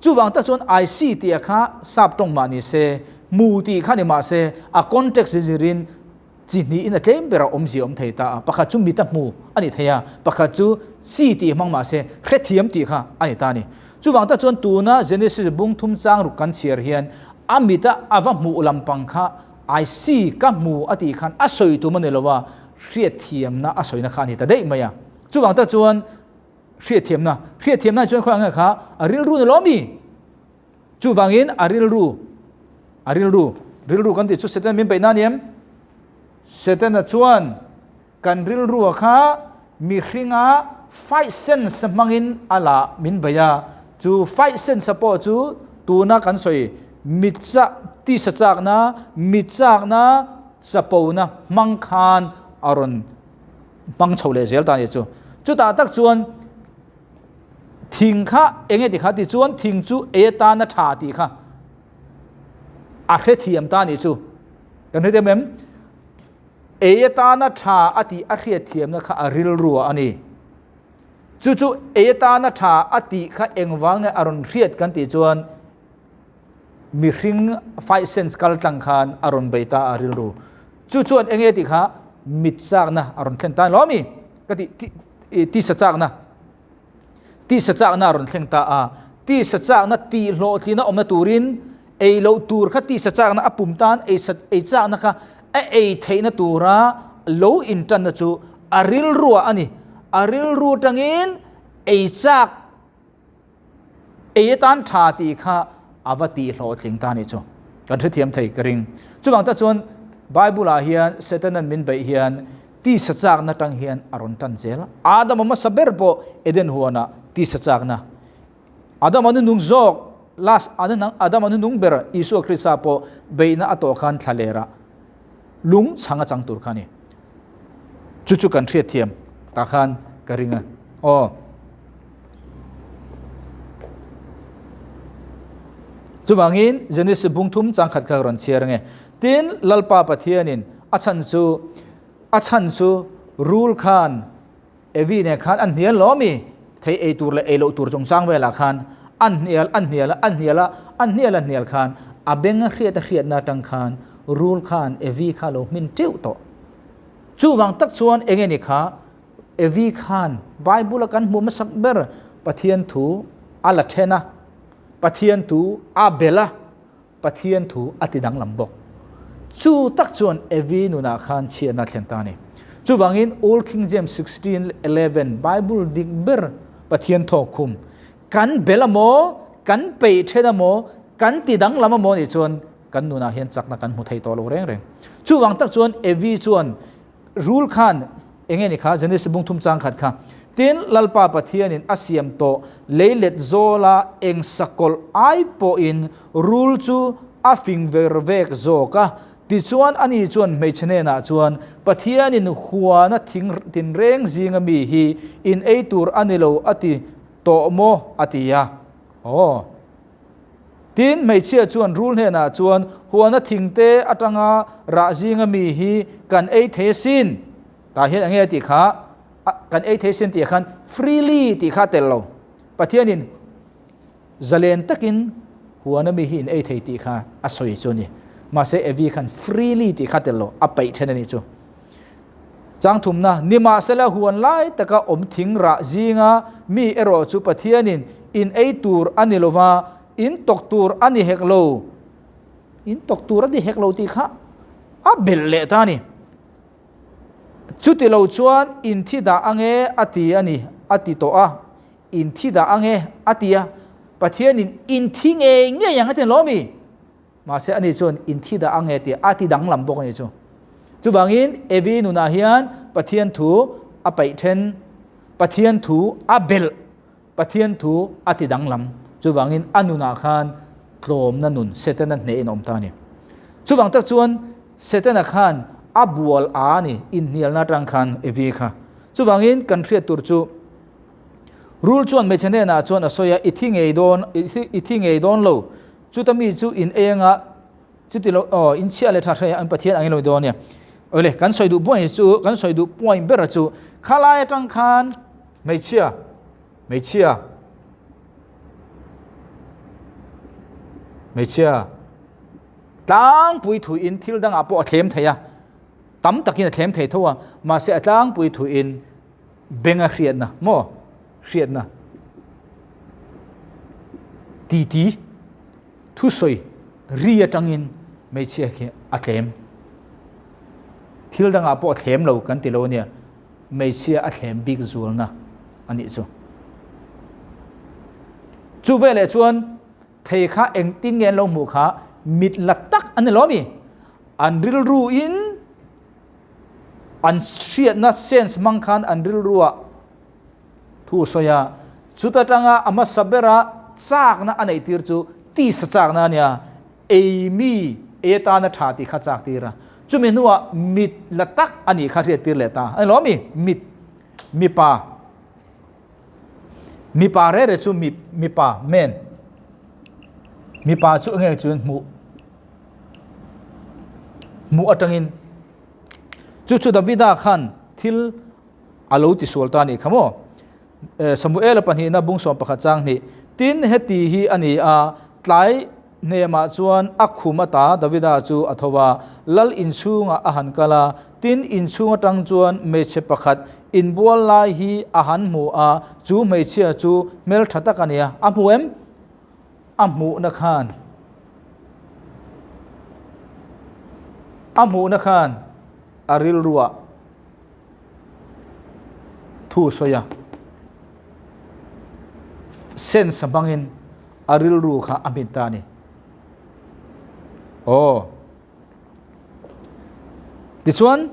Chuvang tak chuan I see tih a kha sap tawng mah ni se, hmu tih kha ni mah se a context a zirin Chi hnihin a tlem ber a awmzia awm thei ta a, pakhat chu mit a hmu a ni thei a, pakhat chu chi tih hmang mah se hrethiam tih kha a ni ta a ni. Chuvang tak chuan tuna Genesis bung thum chang ruk kan chhiar hian a mit a a va hmuh lampang kha I see ka hmu a tih khan a sawi tum a ni lo a, hriatthiamna a sawina kha a ni ta daih mai a. Chuvang tak chuan hriatthiamna, hriatthiamna chuan khawiah nge kha a rilru ni lo mi? Chuvangin a rilru, a rilru, rilru kan tih chu Setana min beihna a ni em? Setana chuan kan rilrua kha mihringa fight sense hmangin a la min bei a, chu fight sense pawh chu tuna kan sawi mit chak, tisa chakna, mit chakna, chapona hmang khan a rawn hmang chho leh zel ta a ni chu. Chutah tak chuan Thing kha eng nge ti kha ti chuan thing chu ei atana tha tih kha a hrethiam ta nih chu. Kan hrethiam em? Ei atana tha a tih a hriatthiamna kha a rilru a ni. Chu chu ei atana tha a tih kha engvang nge a rawn hriat kan tih chuan mihring fight sense kal tlang khan a rawn bei ta a rilru. Chu chuan eng nge tih kha mit chakna a rawn thlen ta ni lo mi? Ka tih tisa chakna. Tisa chakna a rawn thleng ta a, tisa chakna tihhlawhtlina awmna turin ei loh tur kha tisa chakna a pum tan ei sa ei chakna kha a ei theihna tura lo intanna chu a rilruah a ni. A rilru atangin ei chak Ei atan tha tih kha a va tih hlawhtling ta nih chu kan hrethiam thei ka ring. Chuvang tak chuan Bible ah hian Setanan min beih hian tisa chakna tang hian a rawn tan zel. Adama hmasa ber pawh Eden huanah tisa chakna. Adama nunung zawk last Adama nunung ber Isua Krista pawh beihna a tawh khan thlalerah lung chhang a chang tur kha a ni. Chu chu kan hriatthiam tah khan ka ring a. Aw. Chuvangin Genesis bung thum changkhat kha ka rawn chhiar ange. Tin, Lalpa Pathianin a chhan chu a chhan chu rul khan Evi nen khan an hnial lo ami? Thei ei tur leh ei loh tur chungchang velah khan an hnial an hnial a, an hnial a, an hnial a hnial khan a beng a hriat a hriatna atang khan rul khan Evi kha lo hmin teuh tawh. Chuvang tak chuan eng nge ni kha Evi khan Bible a kan hmuh hmasak ber Pathian thu a la then a, Pathian thu a bel a, Pathian thu a ti danglam bawk. Chu tak chuan Evi nunah khan chhiatna a thlen ta a ni. Chuvangin Old King James 16:11 Bible dik ber Pathian thawk khum kan bel a maw, kan peih then a maw, kan ti danglam a maw nih chuan kan nunah hian chakna kan hmu thei tawh lo reng reng. Chuvang tak chuan Evi chuan Rul khan eng nge ni kha Genesis bung thum chang khat kha tin Lalpa Pathianin a siam tawh leilet zawla eng sakawlh ai pawhin rul chu a fing ver vek zawk a. Tichuan ani chuan hmeichhe hnenah chuan Pathianin huana thing tinreng zinga mi hi in ei tur a ni lo a ti tawh maw a ti a. Aw. Tin, hmeichhia chuan rul hnenah chuan, Huana thingte atanga rah zinga mi hi kan ei thei asin. Tah hian enge a tih kha? Kan ei thei asin tih ah khan freely tih kha a tel lo. Pathianin zalen takin huana mi hi in ei thei tih kha a sawi chu a ni. Mahse Evi khan freely tih kha a tel lo, a paih then a nih chu. Changthumna, Nimahsela huan lai taka awm thing rah zinga mi erawh chu Pathianin in ei tur a ni lova, in tawk tur a ni hek lo, in tawk tur a ni hek lo tih kha a belh leh ta a ni. Chuti lo chuan in thi dah ange a ti a ni, a ti tawh a, in thi dah ange a ti a, Pathianin in thi ngei ngei ang a ti lo mi? Mahse ani chuan inthi dah ang e tih a ti danglam bawk a ni chu. Chuvangin Evi nunah hian Pathian thu a paih then, Pathian thu a belh, Pathian thu a ti danglam. Chuvangin a nunah khan tlawmna nun Setana hnehin a awm ta a ni. Chuvang tak chuan Setana khan a bual a a ni inhnialna atang khan Evi kha. Chuvangin kan hriat tur chu Rul chuan hmeichhe hnenah chuan a sawi a, I thi ngei dawn, i thi ngei dawn lo. Chuta mi chu in ei anga chuti lo aw in chhiah leh tha hre an Pathian angin lo dawn nia. Awle kan sawi duh point chu kan sawi duh point ber chu khalai atang khan hmeichhia hmeichhia hmeichhia tlangpui thu in thil dangah pawh a thlem thei a tam takin a thlem thei tho a mahse a tlangpui thu in Benga hriatna maw? Hriatna. Titi, thusawi ri atangin hmeichhia khi a tlem. Thil dangah pawh a thlem lo kan ti lo ania, hmeichhia a thlem bik zualna a nih chu. Chu veleh chuan thei kha engtin nge an lo hmuh kha mit la tak an ni lo ami? An rilru in An hriatna sense hmang khan an rilruah thu a sawi a, chuta tanga a hmasa bera chakna a neih tir chu tisa chakna a nia, ei mi ei atana tha tih kha chak tir a, chumi hnuah mit la tak a nih kha hriat tir leh ta a ni lo mi? Mit, mipa, mipa rere chu mi, mipa, men, mipa chu enge chuan hmuh, hmuh atangin Chu chu Davida khan thil a lo tisual ta a nih kha maw? Samuela pahnihna bung 11 chang hnih, Tin, heti hi a ni a, tlai hnemah chuan a khum ata Davida chu a tho va, lal inchhungah a han kal a. Tin, inchhung atang chuan hmeichhe pakhat inbual lai hi a han hmu a, chu hmeichhia chu hmeltha tak a nia, a hmu em? A hmuhna khan a hmuhna khan a rilruah thu sawi a, sense hmangin a rilru kha a hmit ta a ni. Aw. Tichuan,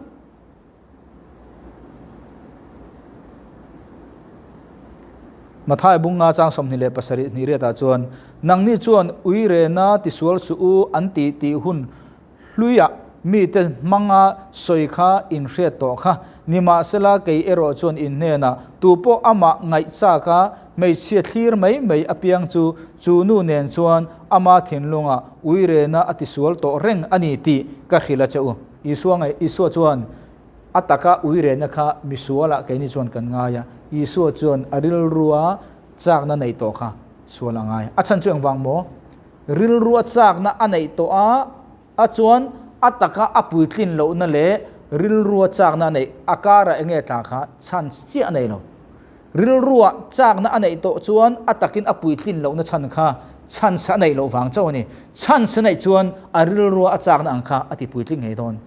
Mathai bunga chang 27 hnih riatah chuan, Nangni chuan uirena tisual suh u an tih tih hun hluiah mite hmanga sawi kha in hriat tawh kha. Nimahsela kei erawh chuan in hnenah tupawh amah ngaihchaka hmeichhia thlir mai mai apiang chu chu nu nen chuan ama thinlungah uirena a tisual tawh reng a ni tih ka hrilh a che u. Isua ngaih, Isua chuan a taka uirena kha misualah keini chuan kan ngai a, Isua chuan a rilrua chakna neih tawh kha sual a ngai. A chhan chu engvang maw? Rilrua chakna a neih tawh a, a chuan a taka a puitlin lohna leh rilrua chakna a neih a karah enge tla kha chance chiah a nei lo. Rilrua chakna a neih tawh chuan a takin a puitlin lohna chhan kha chance a neih loh vang chauh a ni. Chance a neih chuan a rilrua a chakna ang kha a ti puitling ngei dawn.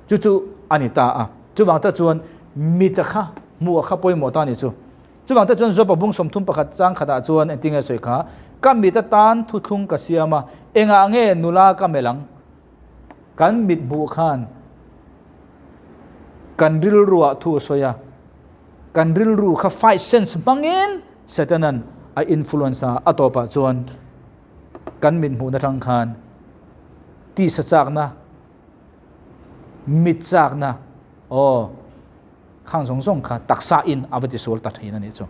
Chu chu a ni ta a. Chuvang tak chuan mita kha hmuh a kha pawimawh ta a ni chu. Chuvang te chuan Job-a bung 31 chang khatah chuan engtin nge sawi kha? Ka mit atan thuthlung ka siam a, engah nge nula ka melh ang? Kan mit hmuh khan kan rilruah thu a sawi a, kan rilru kha five sense hmangin Satanan a influence a, a tawpah chuan kan mit hmuhna tang khan tisa chakna, mit chakna, aw, Khang zawng zawng kha taksa in a va tisual ta thin a nih chu.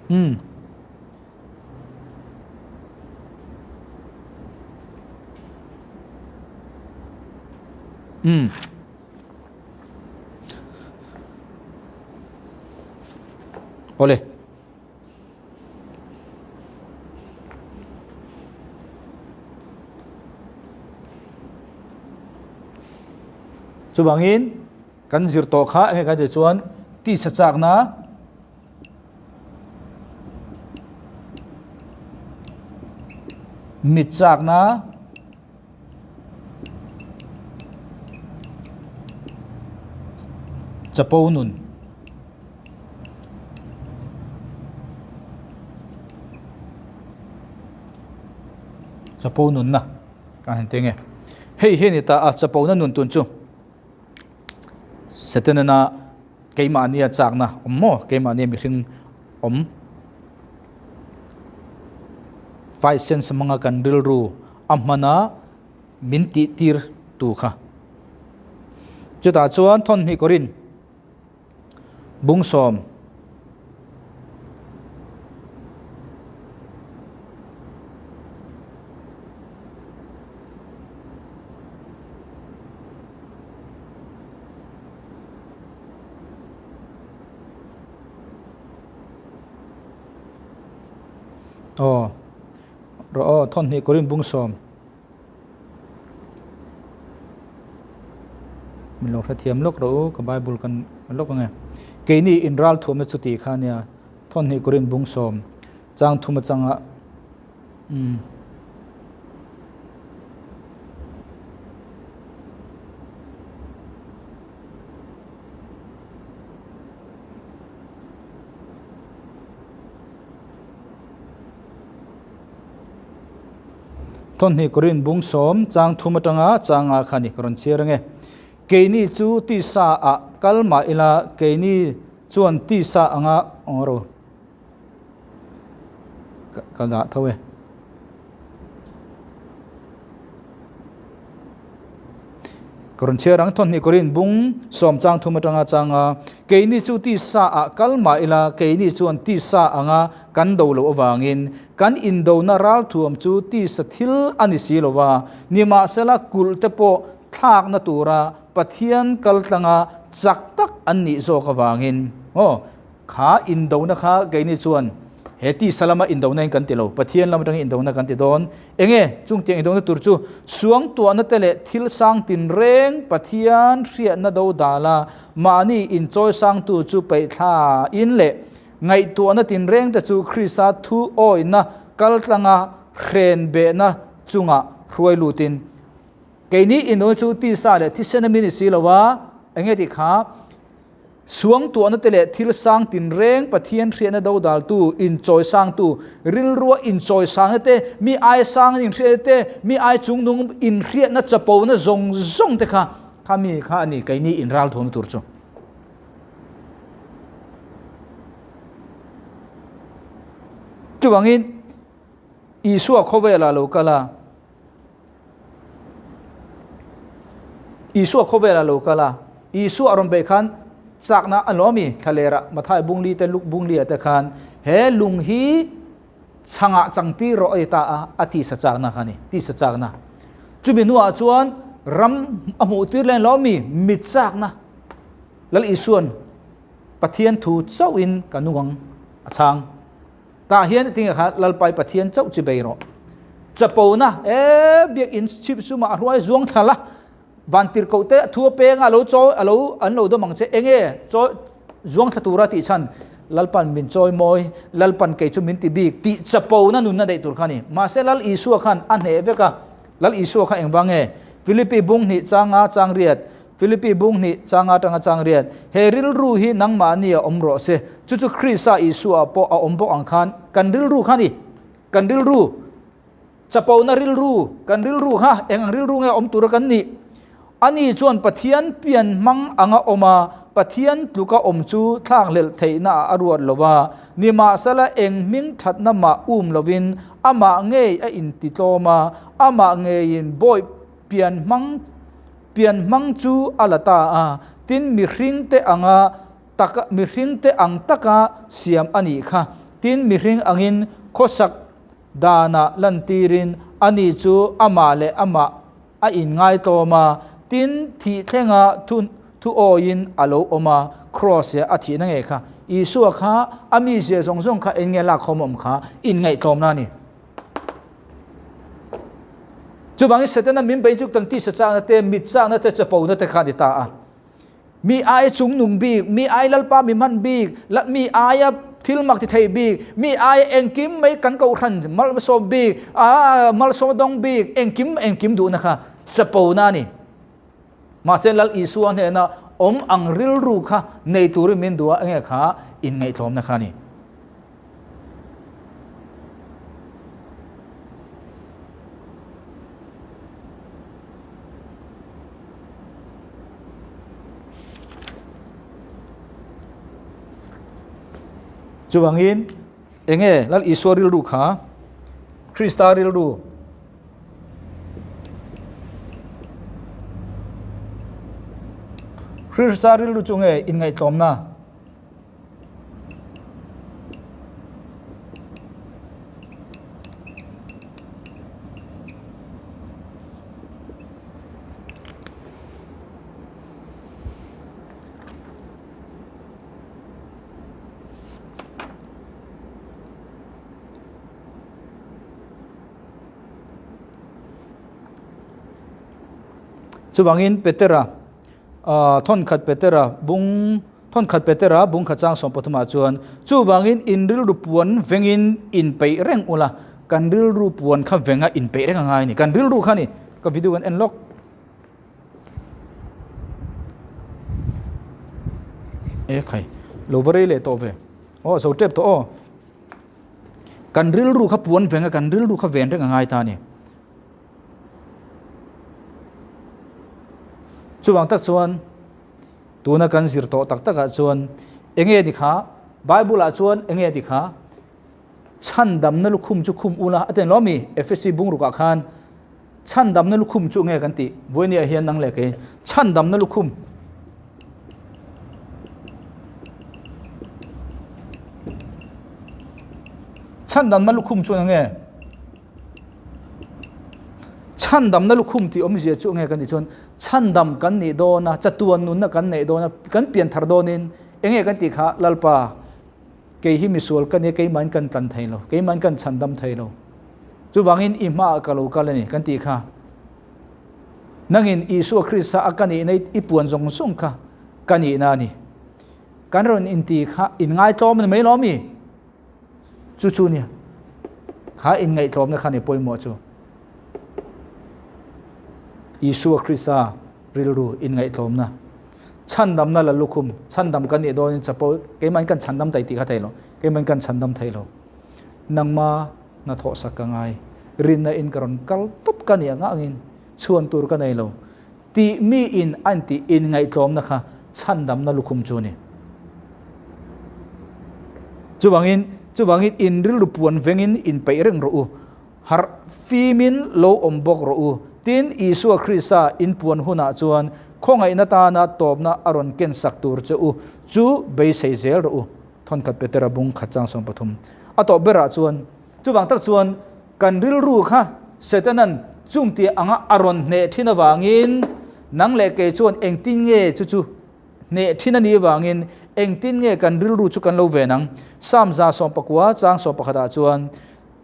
Umm. Umm. Awle. Chuvangin kan zir tawh kha enge kan tih chuan tisa chakna mit chakna chapo nun chapo nunna ka han ti nge hei hi a ni ta a chapo na nun tun chu Setana keimahnia chakna awm maw keimahnia mihring awm five sense hmanga kan rilru a hmana min tih tir tu kha. Chutah chuan thawnhnih kawrin bung sawm Aw rawh aw thawnhnih kawrin bung sawm min lo hrethiam lawk rawh u ka bible kan lawk ange keini inral thuamna chu tih kha ania thawnhnih kawrin bung sawm chang thum atanga umm. Thawnhnih Korin bung sawm chang thum atanga changa kha ni ka rawn chhiar ange. Keini chu tisa ah kal mah ila keini chuan tisa anga aw ro ka dah tho e. Ka rawn chhiar ang thawnhnih Korin bung sawm chang thum atanga changa keini chu tisa ah kal mah ila keini chuan tisa anga kan do loh avangin kan indona ralthuam chu tisa thil a ni si lova nimahsela kulh te pawh thlakna tura Pathian kaltlanga chak tak an nih zawk avangin aw kha indona kha keini chuan. He tisa lama indona in kan ti lo, Pathian lam atangin indona kan ti dawn. Enge chungtiang indona tur chu suangtuahna te leh thil sang tinreng Pathian hriatna do dala mahni inchawi sangtu chu peihthla in leh ngaihtuahna tinreng te chu Krista thu awihna kaltlanga hren behna chungah hruai lutin keini indona chu tisa leh thisen a mi ni si lo a, enge tih kha Suangtuahna te leh thil sang tinreng Pathian hriatna dodaltu, inchawi sangtu, rilrua inchawi sangna te, mi ai sang inhriatna te, mi ai chungnung inhriatna chapona zawng zawng te kha kha mi kha a ni keini inralthuamna tur chu. Chuvangin Isua khawvelah lo kal a, Isua khawvelah lo kal a, Isua a rawn beih khan chakna a lo ami thlalerah Mathai bungli te Luk bungli ah te khan he lung hi chhangah changtir rawh a ti ta a, a tisa chakna kha a ni, tisa chakna. Chumi hnuah chuan ram a hmuh tir leh lo ami mit chakna Lal Isuan Pathian thu chauhin ka nung ang a chhang. Tah hian tinge kha Lalpai Pathian chauh chi bei rawh. Chapona e biak in chhip chu mah a hruai zuang thla la, van tirhkoh te thu a peng a alo chawi alo an lo dawm ang che enge chawi zuang thla tura tih chhan Lalpan min chawi mawi Lalpan kei chu min ti bik tih chapona nunna daih tur kha a ni. Mahse Lal Isua khan a hneh vek a, Lal Isua kha engvang nge Philippi bung hnih changa chang riat Philippi bung hnih changa atanga chang riat, He rilru hi nangmahni a awm rawh se, chu chu Krista Isua pawh a awm bawk ang khan kan rilru kha ni, kan rilru, chapona rilru, kan rilru kha eng ang rilru nge awm tura kan nih? Ani chuan Pathian pian hmang anga awm a, Pathian tluka awm chu thlakhlelh theihna ah a ruat lo va, nimahsela eng hming thatna mah um lovin amah ngei a intitlawm a, amah ngeiin bawih pian hmang Pian hmang chu a la ta a, tin mihringte anga taka mihringte ang taka siam a nih kha. Tin mihring angin khawsak danah lantirin ani chu amah leh amah a inngaitawm a, tin thih thlenga thu thu awiin a lo awm a, Kraws-ah a thihna ngei kha. Isua kha a mizia zawng zawng kha eng nge lakkhawm awm kha inngaihtlawmna a ni. Chuvangin Setana min beih chu kan tisa chakna te, mit chakna te, chapona te kha a ni ta a. Mi aia chungnung bik, mi ai Lalpa mi hman bik, mi aia thil mak ti thei bik, mi aia engkim mai kan kohhran malsawm bik, malsawm dawng bik, engkim engkim duhna kha chapona a ni. Mahse Lal Isua hnena awm ang rilru kha nei turin min duh a, enge kha inngaihtlawmna kha a ni. Chuvangin enge Lal Isua rilru kha Krista rilru Krista rilru chu nge inngaihtlawmna? Chuvangin Petera, thawnkhat Petera bung Thawnkhat Petera bung khat chang sawmpathumah chuan, Chuvangin in rilru puan vengin inpeih reng ula, kan rilru puan kha venga inpeih reng a ngai a ni. Kan rilru kha a ni. Ka video kan en lawk. E khai, lo va rei leh tawh ve. Aw, zo tep tawh aw. Kan rilru kha puan venga kan rilru kha ven reng a ngai ta a ni. Chuvang tak chuan. Tuna kan zir tawh tak takah chuan enge ni kha? Bible ah chuan enge ti kha? Chhandamna lukhum chu khum ula a ti lo mi? Efesi bungrukah khan chhandamna lukhum chu nge kan tih? Vawinia hian nang leh kei chhandamna lukhum chhandamna lukhum chu nge? Chhandamna lukhum tih awmzia chu enge kan tih chuan chhandam kan nih dawn a, chatuan nunna kan neih dawn a, kan pian thar dawnin enge kan tih kha Lalpa Kei hi misual ka nia, keimahin kan tlan thei lo, keimahin kan chhandam thei lo. Chuvangin i hmaah ka lo kal a ni, kan tih kha. Nangin Isua Krista a ka nihna i puan zawng zawng kha ka nihna a ni. Kan rawn inti kha inngaitlawm a ni mai lo mi? Chu chu nia. Kha inngaihtlawmna kha ni pawimawh chu. Isua Krista rilru inngaihtlawmna. Chhandamna la lukhum, chhandam kan nih dawnin chapo, keimahin kan chhandam thei tih kha thei lo, keimahin kan chhandam thei lo. Nangma hnathawh sak ka ngai, rinna in ka rawn kal tawp ka nih ang angin chhuan tur ka nei lo tih mi in a intih inngaihtlawmna kha chhandamna lukhum chu a ni. Chuvangin, chuvangin in rilru puan vengin inpeih reng rawh u. Harh fimin lo awm bawk rawh u. Tin, Isua Krista in puan hunah chuan khawngaihna tana tawpna a rawn ken sak tur che u chu beisei zel rawh u. Thawnkhat Petera bung khat chang 13. A tawp berah chuan, chuvang tak chuan kan rilru kha Setana'n chung tih anga a rawn hneh thin avangin nang leh kei chuan engtin nge chu chu hneh thin a nih avangin engtin nge kan rilru chu kan lo ven ang? Psalm 119 chang 11 ah chuan,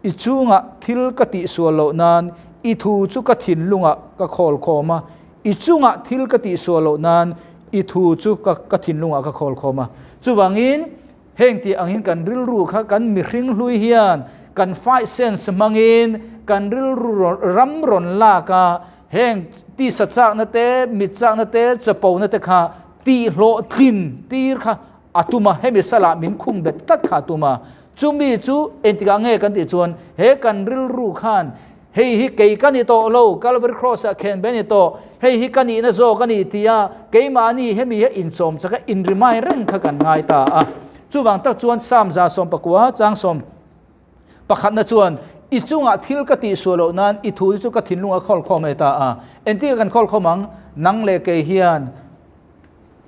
I chungah thil ka tihsual loh nan i thu chu ka thinlungah ka khawl khawm a, i chungah thil ka tihsual loh nan i thu chu ka ka thinlungah ka khawl khawm a. Chuvangin, heng tih angin kan rilru kha kan mihring hlui hian kan fight sense hmangin kan rilru ram rawn lak a, heng tisa chakna te, mit chakna te, chapona te kha tihhlawhtlin tir kha a tum a, hemi salah min khung bet tlat kha a tum a. Chumi chu engtikah nge kan tih chuan he kan rilru khan hei hi kei ka ni tawh lo, Calvary Cross ah khen be ni tawh, hei hi ka nihna zawk a ni tia keimahni hemi hi inchawm chak a inrimai reng kha kan ngai ta a. Chuvang tak chuan Psalm 19 chang 11 chuan i chungah thil ka tihsual loh nan i thu chu ka thinlung a khawl khawm e ta a. Engtikah kan khawl khawm ang? Nang leh kei hian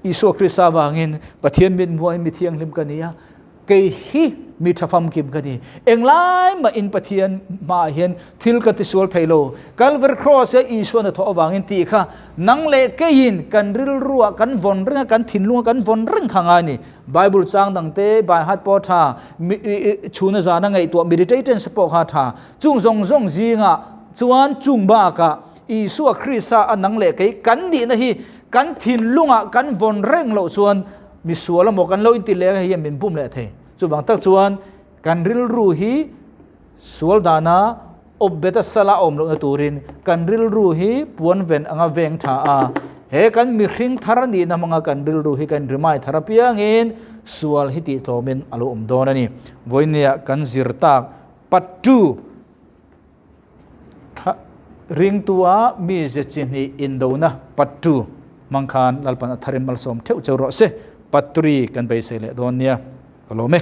Isua Krista avangin Pathian mit hmuain mi thianghlim ka ni a, kei hi mi tha famkim ka ni. Englai mahin Pathian hmaah hian thil ka tisual thei lo. Calvary Cross a Isua hnathawh avangin tih kha nang leh keiin kan rilruah kan vawn reng a, kan thinlunga kan vawn reng kha ngai a ni. Bible chang dangte by heart pawh a tha, chhuna zana ngaihtuah meditatance pawh kha a tha. Chung zawng zawng zingah chuan chung bakah Isua Krista a nang leh kei kan nihna hi Kan thinlungah kan vawn reng loh chuan misual emaw kan lo inti leh ang hei hian min bum leh thei. Chuvang tak chuan kan rilru hi sual dana awp bet a sala a awm lohna turin kan rilru hi puan ven anga veng tha a, he kan mihring thar nihna hmanga kan rilru hi kan rimai thar apiangin sual hi tihtlawmin a lo awm dawn a ni. Vawinia kan zir tak pattu. Thla ringtua mi ze chi hnih indona pattu hmang khan Lalpan a tharin malsawm theuh cheu rawh se. Patturi kan beisei leh dawn nia. Ka lawm e.